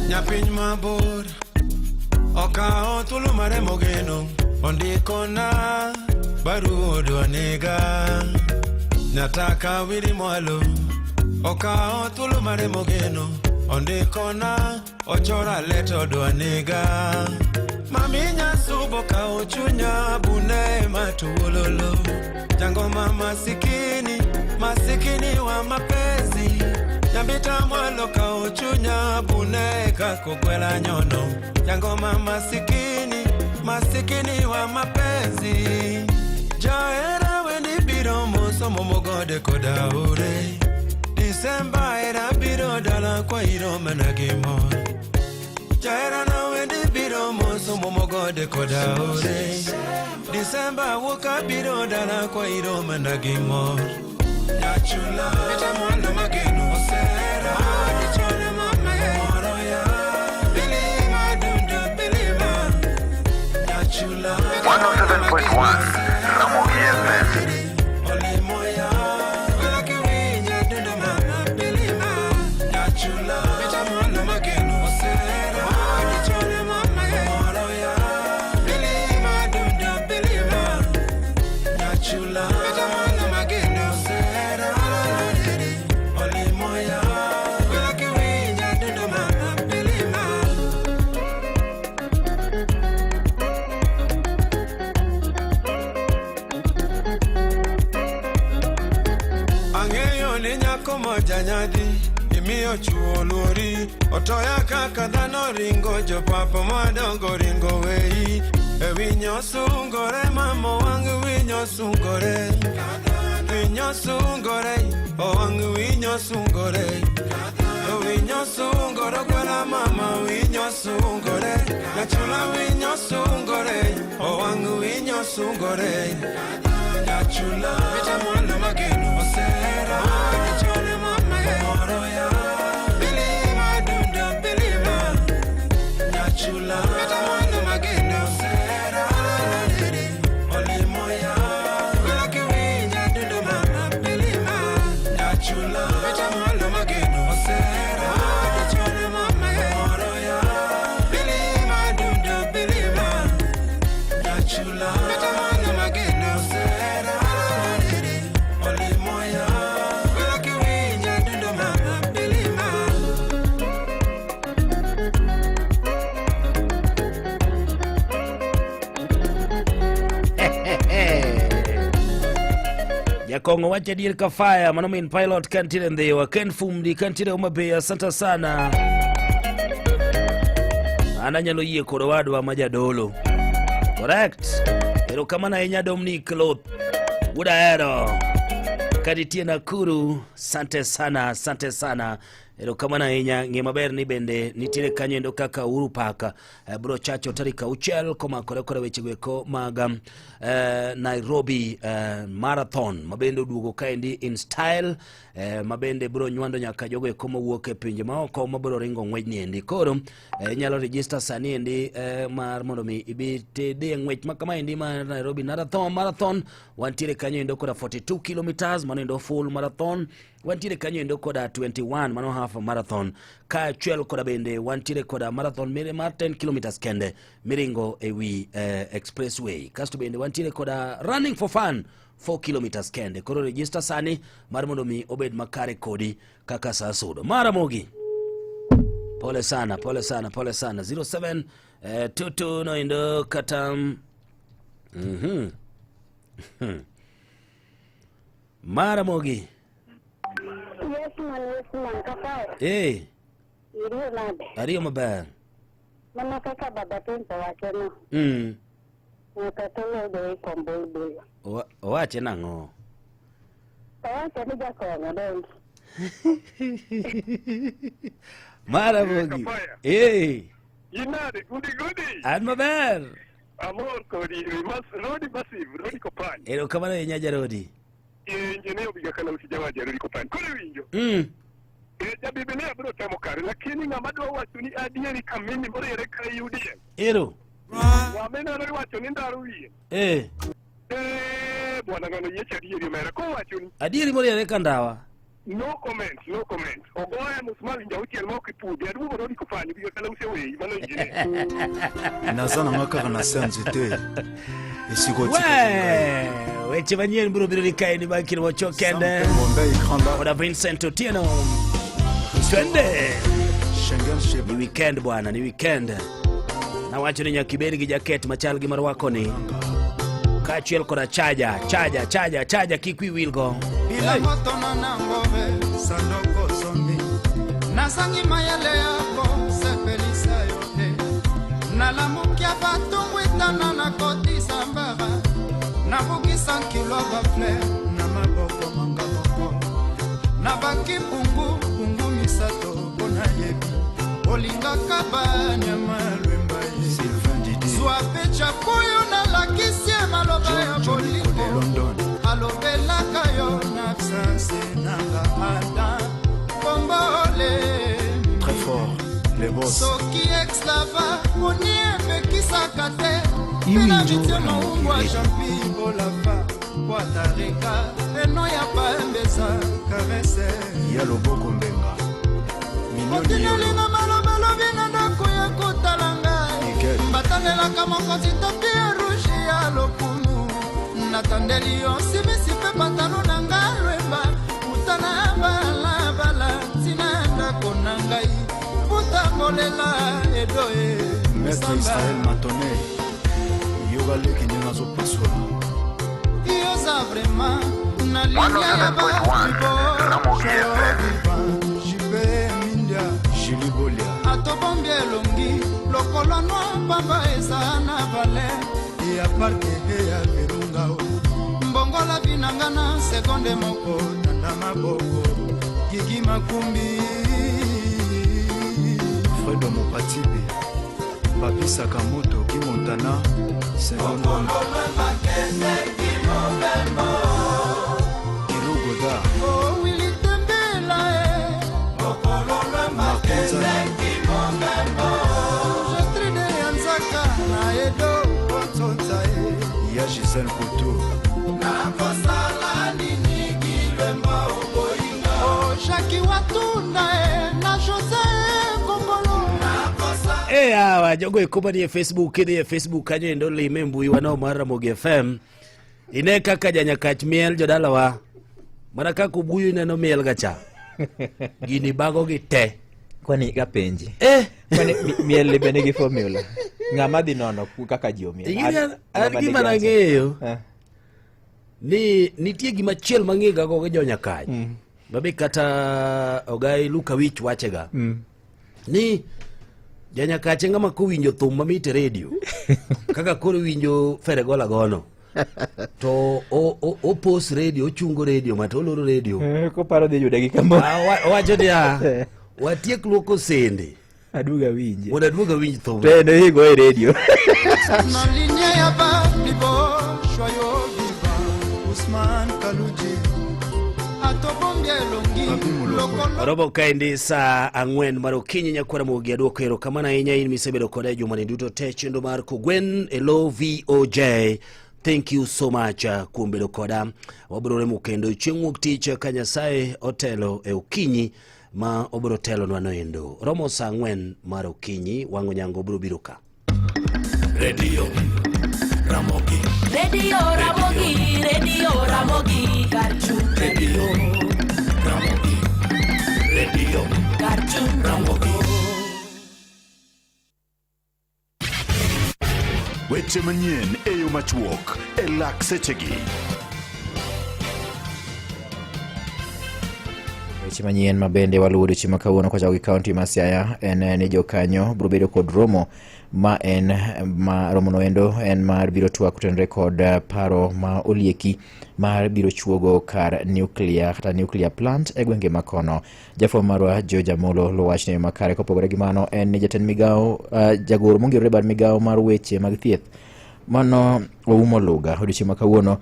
Nyapiny mabor okawo thuolo mare mogeno ondikona barua odwa nega nyataka wiri mwalo okawo thuolo mare mogeno ondikona ochora leta odwa nega mami nyasubo kawo chunya bune matuololo jangoma masikini masikini wa mapenzi nyambita mwalo kawo chunya bune kakogwela nyono jangoma masikini masikini wa mapenzi jahera weni biro mosomo mogode koda ore Disemba era biro dala kwa iro mana gi mor jahera na wendi biro mosomo mogode koda ore Disemba wuok abiro dala kwa iro mana gi mor Nyachula mitamwalo mageno osera Dichone mama moro ya Bilima dundu bilima Nyachula
107.1 Ramogi FM.
Olimo ya Wela kiwinya dundu mama bilima Nyachula mitamwalo mageno osera Dichone mama moro ya Bilima dundu bilima Nyachula mitamwalo mageno osera Olimo ya Wela kiwinya dundu mama bilima. Ang'eyo ni nyako moja nyadhi imiyo chuo luori otoya kaka dhano ringo jopapa madongo ringo weyi e winyo sungore mama wang' winyo sungore winyo sungore owang' winyo sungore winyo sungore gwela mama winyo sungore nyachula winyo sungore owang' winyo sungore Nyachula mitamwalo mageno osera Dichone mama moro ya Bilima dundu bilima Nyachula mitamwalo mageno osera Olimo ya Wela kiwinya dundu mama bilima Nyachula mitamwalo mageno osera Dichone mama moro ya Bilima dundu bilima Nyachula mitamwalo mageno osera Olimo ya Wela kiwinya dundu mama bilima.
Jakong'o wacho adier ka fire mano min pilot kantiere Ndhiwa Ken Fumdi kantiere Homa Bay asante sana. An anyalo yie kod owadwa ma jadolo. Correct. Erokamano ahinya Dominic Loth. Wuod Ahero. Kanitie Nakuru, asante sana, asante sana. Erokamano ahinya. Ng'e maber ni bende nitiere kanyo endo kaka Uhuru Park bro chacho tarik 6 komakore kod wechego eko mag Nairobi Marathon mabende oduogo kaendi in style mabende bro nywando nyaka jogo eko mowuok e pinje maoko mabro ringo ng'wechni endi. Koro inyalo register sani endi mar mondo mi ibi tidhi e ng'wech ma kama endi mar Nairobi Marathon. Wantiere kanyo endo koda 42 kilometers mano endo full marathon. Wantiere kanyo endo koda 21 mano half marathon. Kaachiel koda bende wantiere koda marathon mere mar 10 kilometers kende miringo ewi expressway. Kasto bende wantiere koda running for fun 4 kilometers kende. Koro register sani mar mondo mi obed makare kodi kaka sa sudo. Maramogi. Pole sana, pole sana, pole sana. 07 22 no endo kata Maramogi.
Yes man, yes man, kaka. Iriyo nade?
Ariyo maber.
Mana kaka baba Pinto wacho no. Nyaka tolo the way from Bulbul.
Owache nang'o?
Owacho ni jakong'o donge.
Maramogi. Eh,
Inade, gudi gudi.
an maber.
Amor kodi, mas, Rodi Massive, Rodi Kopany.
Erokamano ahinya Jarodi.
Engineer Obiga Kala usijawaja Rodi Kopany. Koro iwinjo. Ja Biblia biro temo kare, lakini ng'ama dwa wacho ni adieri kamini moriere ka UDM.
Ero.
Wameneno iwacho ni ndaro wiye. Eh, bwana ng'ano yiech adieri omera. Kowacho ni
Adieri moriere ka ndawa.
no comment, no comment. Ogoya musmali njauchiel ma ok ipudhi. Aduogo Rodi Kopany, Obiga Kala useweyi, mano engineer.
Naza nanga kaka na se ya nzete esika
We, weche manyien biro biro ni kaendi bang' kinde machuok kende. Koda Vincent Otieno. Twende. Ni weekend bwana, ni weekend. Nawacho ni nyaka ibed gi jaket machal gi marwako ni. Kaachiel koda chaja, chaja, chaja, chaja kik wi wilgo.
Bila moto na nangove sandoko zombi nazangi mayele yako sepelisa yo te nalamukia batungwitana nakotisa mbaba nabukisa nkilo bafleur na maboko manga moko nabaki pungu pungu misato mpo nayebi olingaka banyama lwemba ye zwa pe chakuyu nalakisi ye maloba ya bolingo alobelaka yo na absence nanga ata kombole.
Très fort, les boss.
Soki exlava moni epekisaka te mpe na
Iwinjo
mitie
Ramogi
maungwa
Radio.
Jampi bolafa kwatareka eno ya pambeza karese
Ya loboko mbenga Mignoni.
Otinolinga malobalobi na ndako ya kotala ngai
Nickel.
Batandelaka mokonzi tapi ya rouge ya lokumu natandeli yo simisi mpe pantalo na nga lwemba uta na balabala ntina ndako na ngai butambolela edo e
Maître Israel Matone yoka leki ndenge azopasola.
Yoza vraiment na linia ya
107.1 Ramogi FM.
Jipe Mindia.
Julie Bolia.
Atobombi elongi lokolo nwa pamba eza na vale
Ya parke ya Virunga o.
Mbongola binanga na sekonde moko tanda maboko Gigi Makumbi.
Fredo Mopatibi Papi Sakamoto Ki Montana Ero Godard.
Oh, Willy Tembela e
Makonza.
Gestride ya Nzaka na Edo Nzonza e
Ya Gisele Poto.
Nakosala nini kilwemba oboyinga oh, Jaki Watunda e na Jose Kongolo.
E hawa jogo eko manie Facebook, idhi e Facebook kanyo endo lime e mbui wano mar Ramogi FM. Ine kaka janyakach miel jodalawa. Mana kaka obuyu ineno miel ga cha. Gini bago gi te.
Kwani kapenji?
Eh.
Kwani miel be nigi formula? Ng'ama dhi nono kaka ji omiel?
Ing'e ni an
Ng'ama
gima
nigi answer?
nang'eyo
Eh.
ni nitie gima chiel mang'e go gi jonyakach. Mabe kata ogai Luka Wich wachega. Ni janyakache ng'ama kowinjo thum mamit e redio kaka koro winjo Feregola gono to o pos redio ochungo redio ma to oloro redio.
Eh, koparo dhi yude gi kamoro.
Ah, owacho niya watiek luoko sende
aduoga winje
mondo aduog awinj thum
to en oigo e redio.
Na linia ya babibo shwayo viva Usman Kaluji atobombi elongi lokolo.
Robo kaendi saa 4 mar okinyi nyakwara mogi aduoko erokamano ahinya in misebedo koda e jumani duto te chenro mar Kogwen e lo VOJ. Thank you so much kuom bedo koda. Wabiro remo kendo chieng' wuok tich ka Nyasaye otelo e okinyi ma obiro telonwa noendo. Romo saa 4 mar okinyi wang'o nyango biro biro ka.
Radio Ramogi.
Radio Ramogi, Radio Ramogi, Karchu.
Radio Ramogi. Radio
Karchu.
Ramogi.
Weche manyien e yo machuok e lak sechegi.
Weche manyien ma bende waluwo odiochieng' ma kawuono kochako gi kaunti ma Siaya en ni jokanyo biro bedo kod romo Ma en ma romono endo en mar biro twak kotenore kod paro ma olieki mar biro chuogo kar nuclear kata nuclear plant e gwenge ma kono. Jafwambo marwa George Amolo luwo wachno e yo makare. Kopogore gi mano en ni jatend migawo jagoro mongirore bad migawo mar weche mag thieth mano Oumo Luga odiochieng' ma kawuono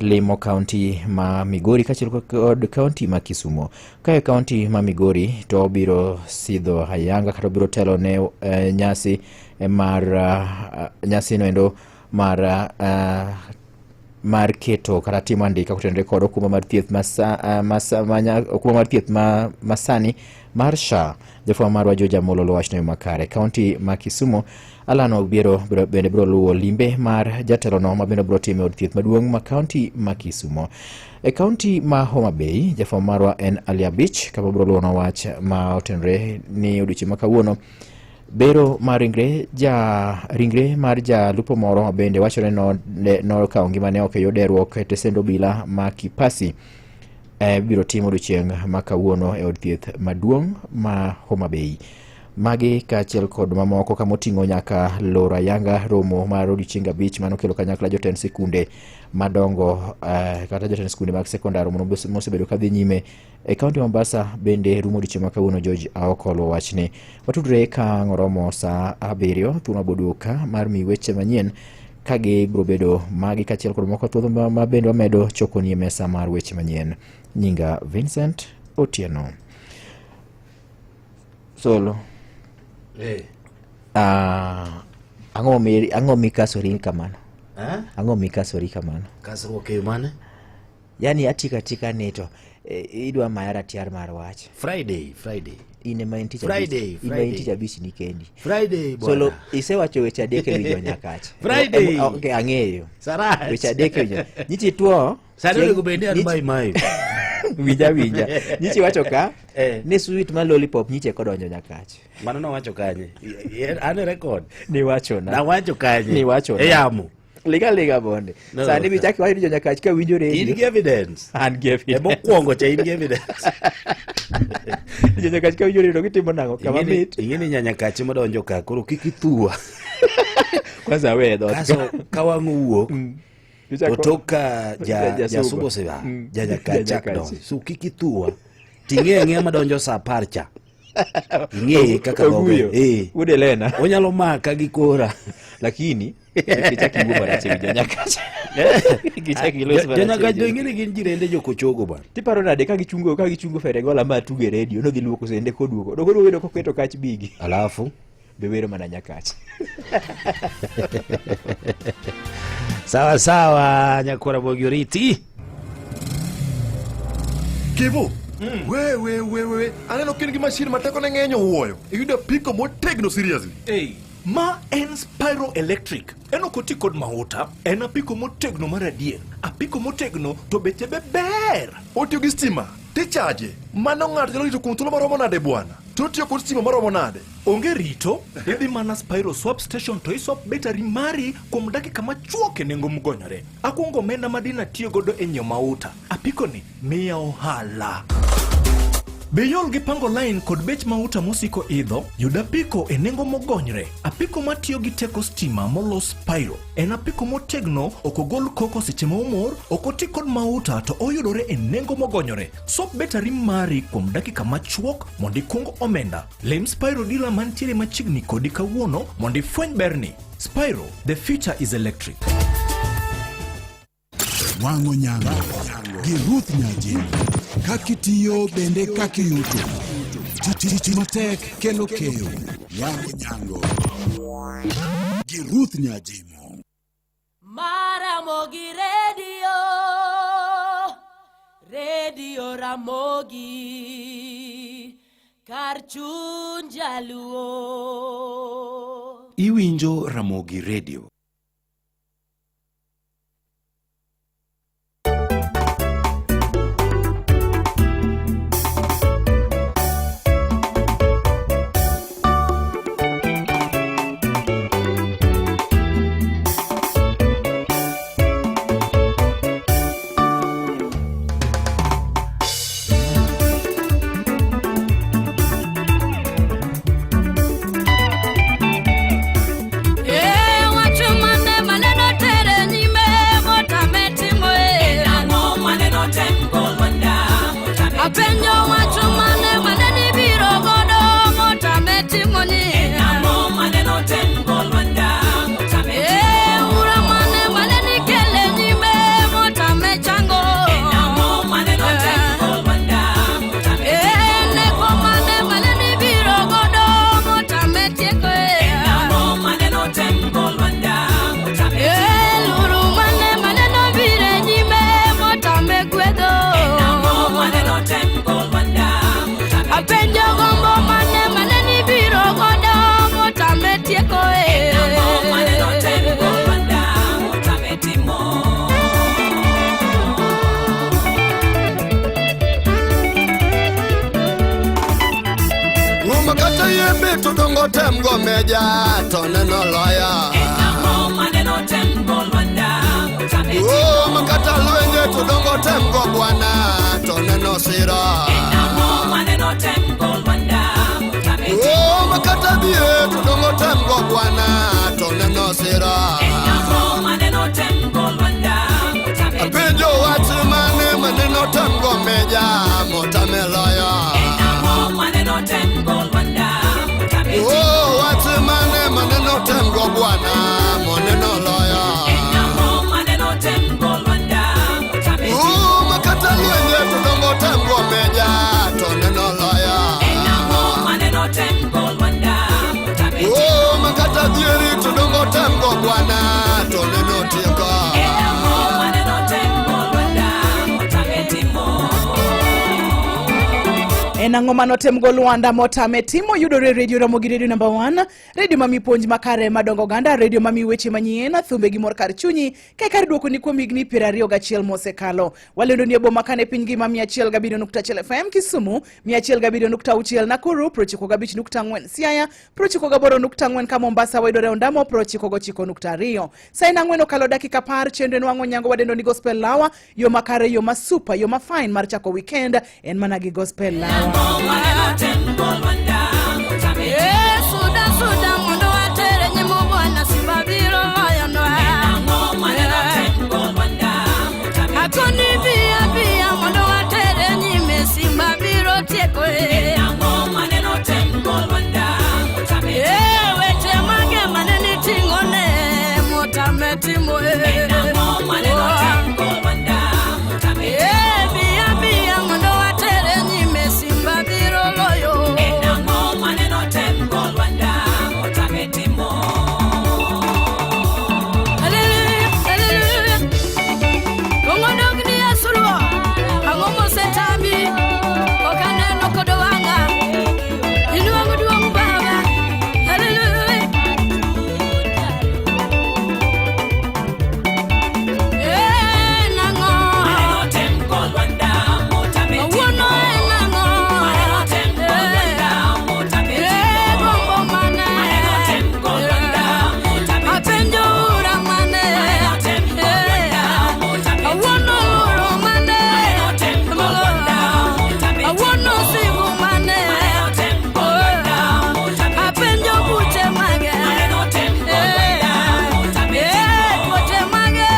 limo kaunti ma Migori kaachiel kod kaunti ma Kisumo. Ka e kaunti ma Migori to obiro sidho ayanga kata obiro telo ne nyasi mar nyasi noendo mar mar keto kata timo andika kotenore kod okumba mar thieth okumba mar thieth masani mar SHA. Jafwambo marwa George Amolo luwo wachno e yo makare. Kaunti ma Kisumo Alan Obiero bende biro luwo limbe mar jatelono ma bende biro timo e od thieth maduong' ma kaunti ma Kisumo. E kaunti ma Homa Bay, jafwambo marwa en Ali Abich kama biro luwonwa wach ma otenore ni odiochieng' ma kawuono bero mar ringre ja ringre mar jalupo moro bende wachore nokawo ngimane oko e yor deruok e tesend obila ma Kipasi biro timo odiochieng' ma kawuono e od thieth maduong' ma Homa Bay. Magi kaachiel kod mamoko kama oting'o nyaka loro ayanga romo mar odiochieng' abich mano kelo kanyakla jotend sikunde madongo kata jotend sikunde mag sekondar mosebedo kadhi nyime e kaunti ma Mombasa bende rumo odiochieng' ma kawuono. George Aoko oluwo wachni. Watudre ka ang' oromo saa 7 thuolo maboduogo ka mar miyi weche manyien ka gibiro bedo magi kaachiel kod moko thuolo ma bende wamedo chokoni e mesa mar weche manyien. Nyinga Vincent Otieno. Solo. Ang'o mikasori kamano? Ang'o mikasori kamano?
Kasruok e yo mane?
Yani atika atika ni to idwa maya ratiar mar wach.
Friday, Friday.
In ema in tich
Friday,
abich. In ema in tich abich ni kendi.
Friday, bwana.
Solo isewacho weche adek e wi jonyakach.
Friday.
Okay, ang'eyo.
Sarach.
Weche adek e wi jo. Nyichi tuo.
Sani onego bed ni an mai mai.
Winja winja. Nyichi wacho ka ni sweet ma lollipop nyiche kodonjo nyakach.
Mano nowacho kanye? An e record.
Niwacho na.
Nawacho kanye?
Niwacho na.
E yamo.
Liga liga bonde.
No.
Sani bichaki wacho ni jonyakach ka winjo radio.
In gi evidence.
An gi evidence.
E mokwongo cha in gi evidence.
Jonyakach ka winjo radio gitimo nang'o? Kama mit.
Ing'e ni nyanyakache modonjo ka koro kik ithuwa.
Kwanza we dhoot.
Kaso ka wang' owuok to tok ka jasubo osea janyakach chak donjo. So kik ithuwa. Ting'e ang'eya madonjo saa 10 cha. Ing'e kaka dhoge.
Wuod Elena.
Onyalo maka gi kora.
Lakini kichak iwuo marach e wi jonyakach. Kichak ilos marach e wi
Jonyakach to ing'e ni gin jirende jokochogo bwana.
Tiparo nade ka gichungo ka gichungo Feregola ma tuge redio nodhi luoko sende koduogo. Dogo duogo koketo kach bigi.
Alafu
be wero mana nyakach.
Sawa sawa nyakwara Bogi Oriti.
Kevo. We we we we aneno kin gi mashin ma tekone ng'eny owuoyo. Iyudo apiko motegno seriously.
Hey, ma en Spyro Electric. En ok oti kod mauta, en apiko motegno mar adier. Apiko motegno to beche be ber.
Otiyo gi stima, tichaje. Mano ng'ato nyalo rito kuom thuolo maromo nade bwana? To otiyo kod stima maromo nade?
Onge rito, idhi mana Spyro Swap Station to iswap betari mari kuom dakika machuok e nengo mogonyore. Akungo omenda ma dina tiyo godo e nyiewo mauta. Apiko ni miya ohala. Be iol gi pango line kod bech mauta mosiko idho? Yud apiko e nengo mogonyre. Apiko matiyo gi teko stima molos Spyro. En apiko motegno, ok ogol koko seche ma omor, ok oti kod mauta to oyudore e nengo mogonyore. Swap betari mari kuom dakika machuok mondo ikung omenda. Lim Spyro dealer mantiere machiegni kodi kawuono mondo ifweny berni. Spyro, the future is electric.
Wang'o nyango gi Ruth Nyajim. Kaka itiyo bende kaka iyuto. Tich matek kelo keyo. Wang'o nyango gi Ruth Nyajimo.
Maramogi Radio, Radio Ramogi, kar chuny jaluo.
Iwinjo Ramogi Radio.
dhieri to dongo tem go meja to neno loya. Oh, makata lwenje to dongo tem go bwana to neno sira. Oh, makata bie to dongo tem go bwana to neno sira. Apenjo wach mane maneno tem go meja motame loya. Oh, wach mane maneno tem go bwana moneno loya. Oh, makata lwenje to dongo tem go meja to neno loya. Oh, makata dhieri to dongo tem go bwana to neno tieko.
En ang'o manotem go Lwanda motame timo yudore Radio Ramogi Radio number 1, radio mami puonj makare madongo oganda, radio mami weche manyien, thumbe gi mor kar chunyi, ka kar duoko ni kuom higni 21 mosekalo. Walendo ni e boma kane piny ngima 107.1 FM Kisumu, 107.6 Nakuru, 95.4 Siaya, 98.4 ka Mombasa wayudore Ondamo, 99.2. Saa en ang'wen okalo dakika 10 chenro en wang'o nyango wadendo ni Gospel Lawa, yo makare, yo ma super, yo ma fine mar chako weekend en mana gi Gospel Lawa.
Suda suda mondo watere nyimo bwana simba biro loyonwa. Akoni bia bia mondo watere nyime simba biro tieko e. Weche mage mane niting'o ne motame timo e. Bia bia mondo watere nyime simba biro loyo. Hallelujah, hallelujah. Ong'odogni Yesu ruo, ang'o mosetami? Ok aneno kod wang'a. Iluongo duong' Baba. Hallelujah. En ang'o? Awuono en ang'o? Gombo mane? Apenjo ura mane? Awuono uro mane? Awuono sigu mane? Apenjo buche mage? Tuoche mage?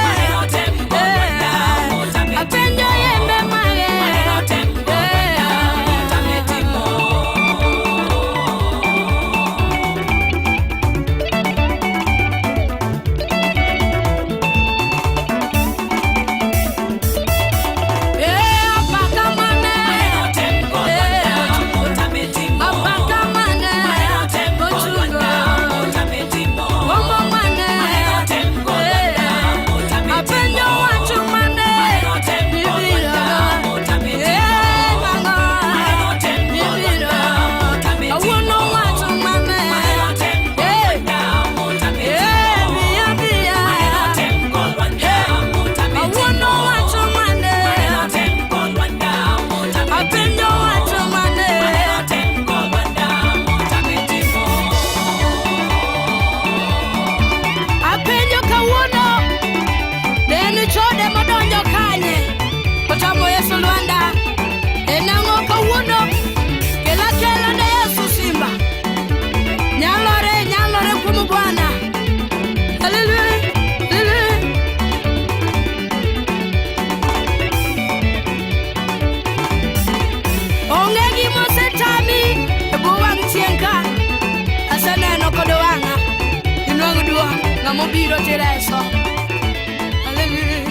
Apenjo yembe mage? Apaka mane? Apaka mane? Ochungo. Gombo mane? Apenjo wach mane? Ibiro. Nang'o? Ibiro. Awuono wach mane? Bia bia. Awuono wach mane? Apenjo wach mane? Apenjo kawuono ne en chode modonjo kanye otamo Yesu Lwanda. En ang'o kawuono? Kela kela ne Yesu simba. Nyalore nyalore kuom Bwana. Hallelujah, hallelujah. Onge gima osetami e bwo wang' chieng' ka. Aseneno kod wang'a. Inwang' duong' ng'ama obiro tireso. Hallelujah,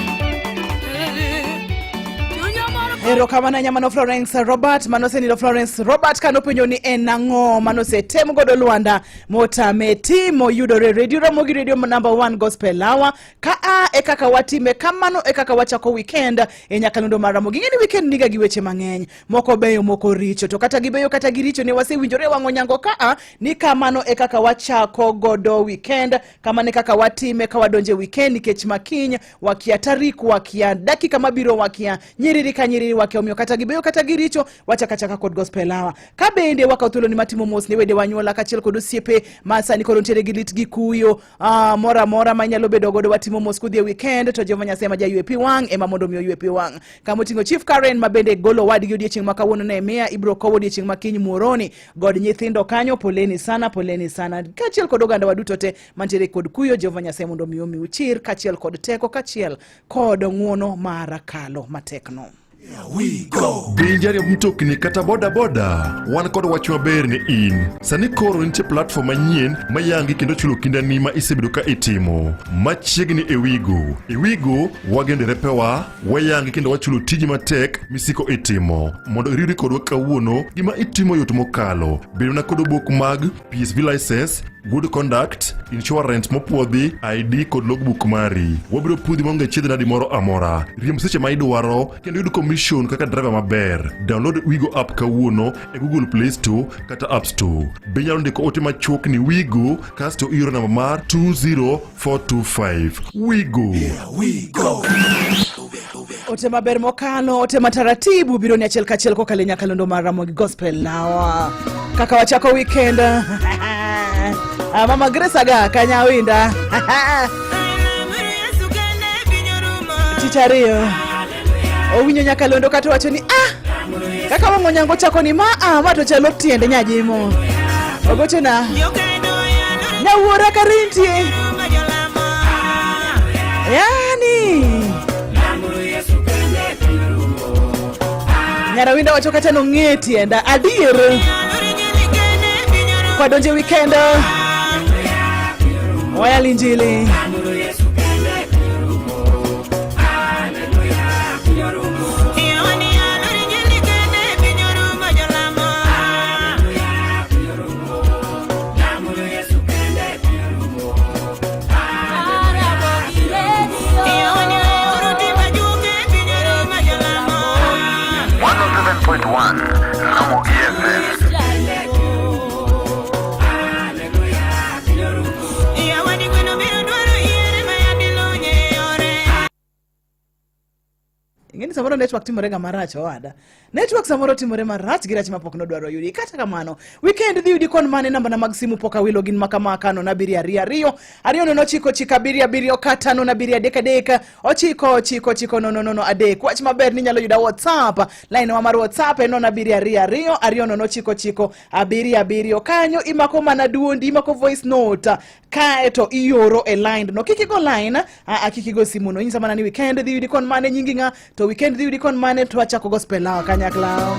hallelujah. Chunya mor
Erokamano ahinya mano Florence Robert manosenindo Florence Robert kanopenjo ni en ang'o manosetem godo Lwanda motame timo yudore Radio Ramogi Radio number 1 Gospel Hour ka a e kaka watime kamano e kaka wachako weekend e nyakalondo mar Ramogi. Ing'e ni weekend niga gi weche mang'eny, moko beyo moko richo, to kata gibeyo kata giricho ne wasewinjore wang'o nyango ka a ni kamano e kaka wachako godo weekend, kamano e kaka watime ka wadonje weekend, nikech makiny wakia tarik, wakia dakika mabiro, wakia nyiriri ka nyiriri. wakia, omiyo kata gibeyo kata giricho, wachaka chaka kod gospel hour. Ka bende wakawo thuoloni matimo mos ne wede wanyuola kaachiel kod osiepe ma sani koro nitiere gi lit gi kuyo moro amora ma inyalo bedo godo, watimo mos kudhi e weekend to Jehova Nyasaye ma jaywe pi wang' ema mondo mi oywe pi wang'. Kama oting'o Chief Karen ma bende golo wadgi odiechieng' ma kawuono Nehemia ibro kowo odiechieng' ma kiny Muhoroni god nyithindo kanyo, poleni sana, poleni sana, kaachiel kod oganda wa duto te mantiere kod kuyo. Jehova Nyasaye mondo mi omiu chir kaachiel kod teko kaachiel kod ng'uono mar kalo matekno.
Be in jariemb mtokni kata boda boda? Wan kod wach maber ne in. Sani koro nitie platform manyien ma yangi kendo chulo kindani ma isebedo ka itimo. Machiegni e Wigo. E Wigo wageno derepewa, wayangi kendo wachulo tiji matek misiko itimo. Mondo iriwri kodwa kawuono, gima itimo yot mokalo. Bed mana kod obok mag PSV license, good conduct, insurance mopuodhi, ID kod logbook mari. Wabiro puodhi maonge chiedh nadi moro amora. Riemb seche ma idwaro kendo yud commission kaka driver maber. Download Wigo app kawuono e Google Play Store kata App Store. Be inyalo ndiko ote machuok ni Wigo kasto ioro namba mar 20425. Wigo.
We go.
Ote maber mokalo, ote mataratibu biro ni achiel kachiel kokalo e nyakalondo mar Ramogi Gospel Hour. Kaka wachako weekend. Mama Grace aga kanyawinda. Tich ariyo. Owinjo nyakalondo kata wacho ni ah kaka wang'o nyango chako ni ma ah ma to chalo tiende nyajimo. Ogochona. Nyawuora karintie. Yani. Nyarawinda wacho kata nong'e tienda adier. Kwadonje weekend. Wayal injili.
Ramogi FM.
Ing'eni samoro network timore ga marach owada. Network samoro timore marach gi rach mapok nodwaro yudi. Kata kamano, weekend dhi yudi kon mane namba na mag simu pok awilo gin makama kano na abiriyo ariyo ariyo ariyo nono ochiko ochiko abiriyo abiriyo kata nono abiriyo adek adek ochiko ochiko ochiko nono nono adek. Wach maber ni inyalo yuda WhatsApp. Line wa mar WhatsApp en nono abiriyo ariyo ariyo ariyo nono ochiko ochiko abiriyo abiriyo. Kanyo imako mana duondi, imako voice note kaeto ioro e line no. Kik igo line, a kik igo simu no. Inyisa mana ni weekend dhi yudi kon mane nyingi ng'a, to weekend dhi yudi kon mane to wachako gospel hour kanyakla.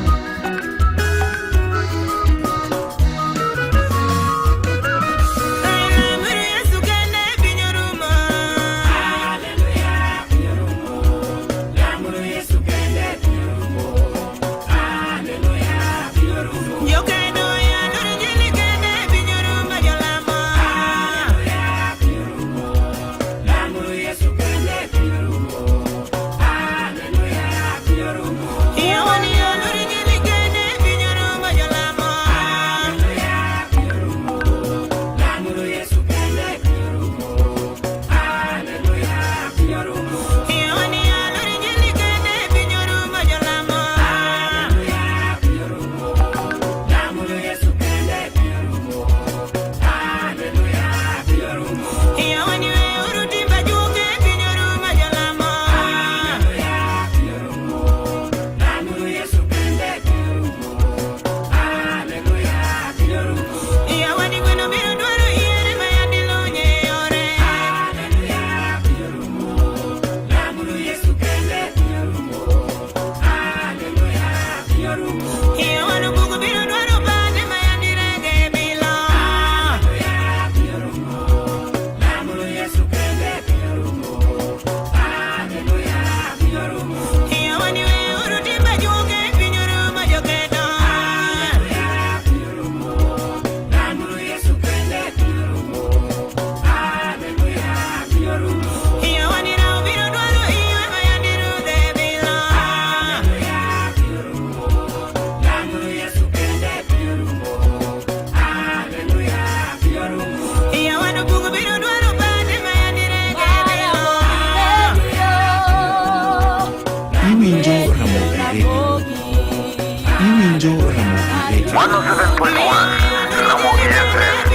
Iwinjo Ramogi Radio.
107.1 Ramogi FM.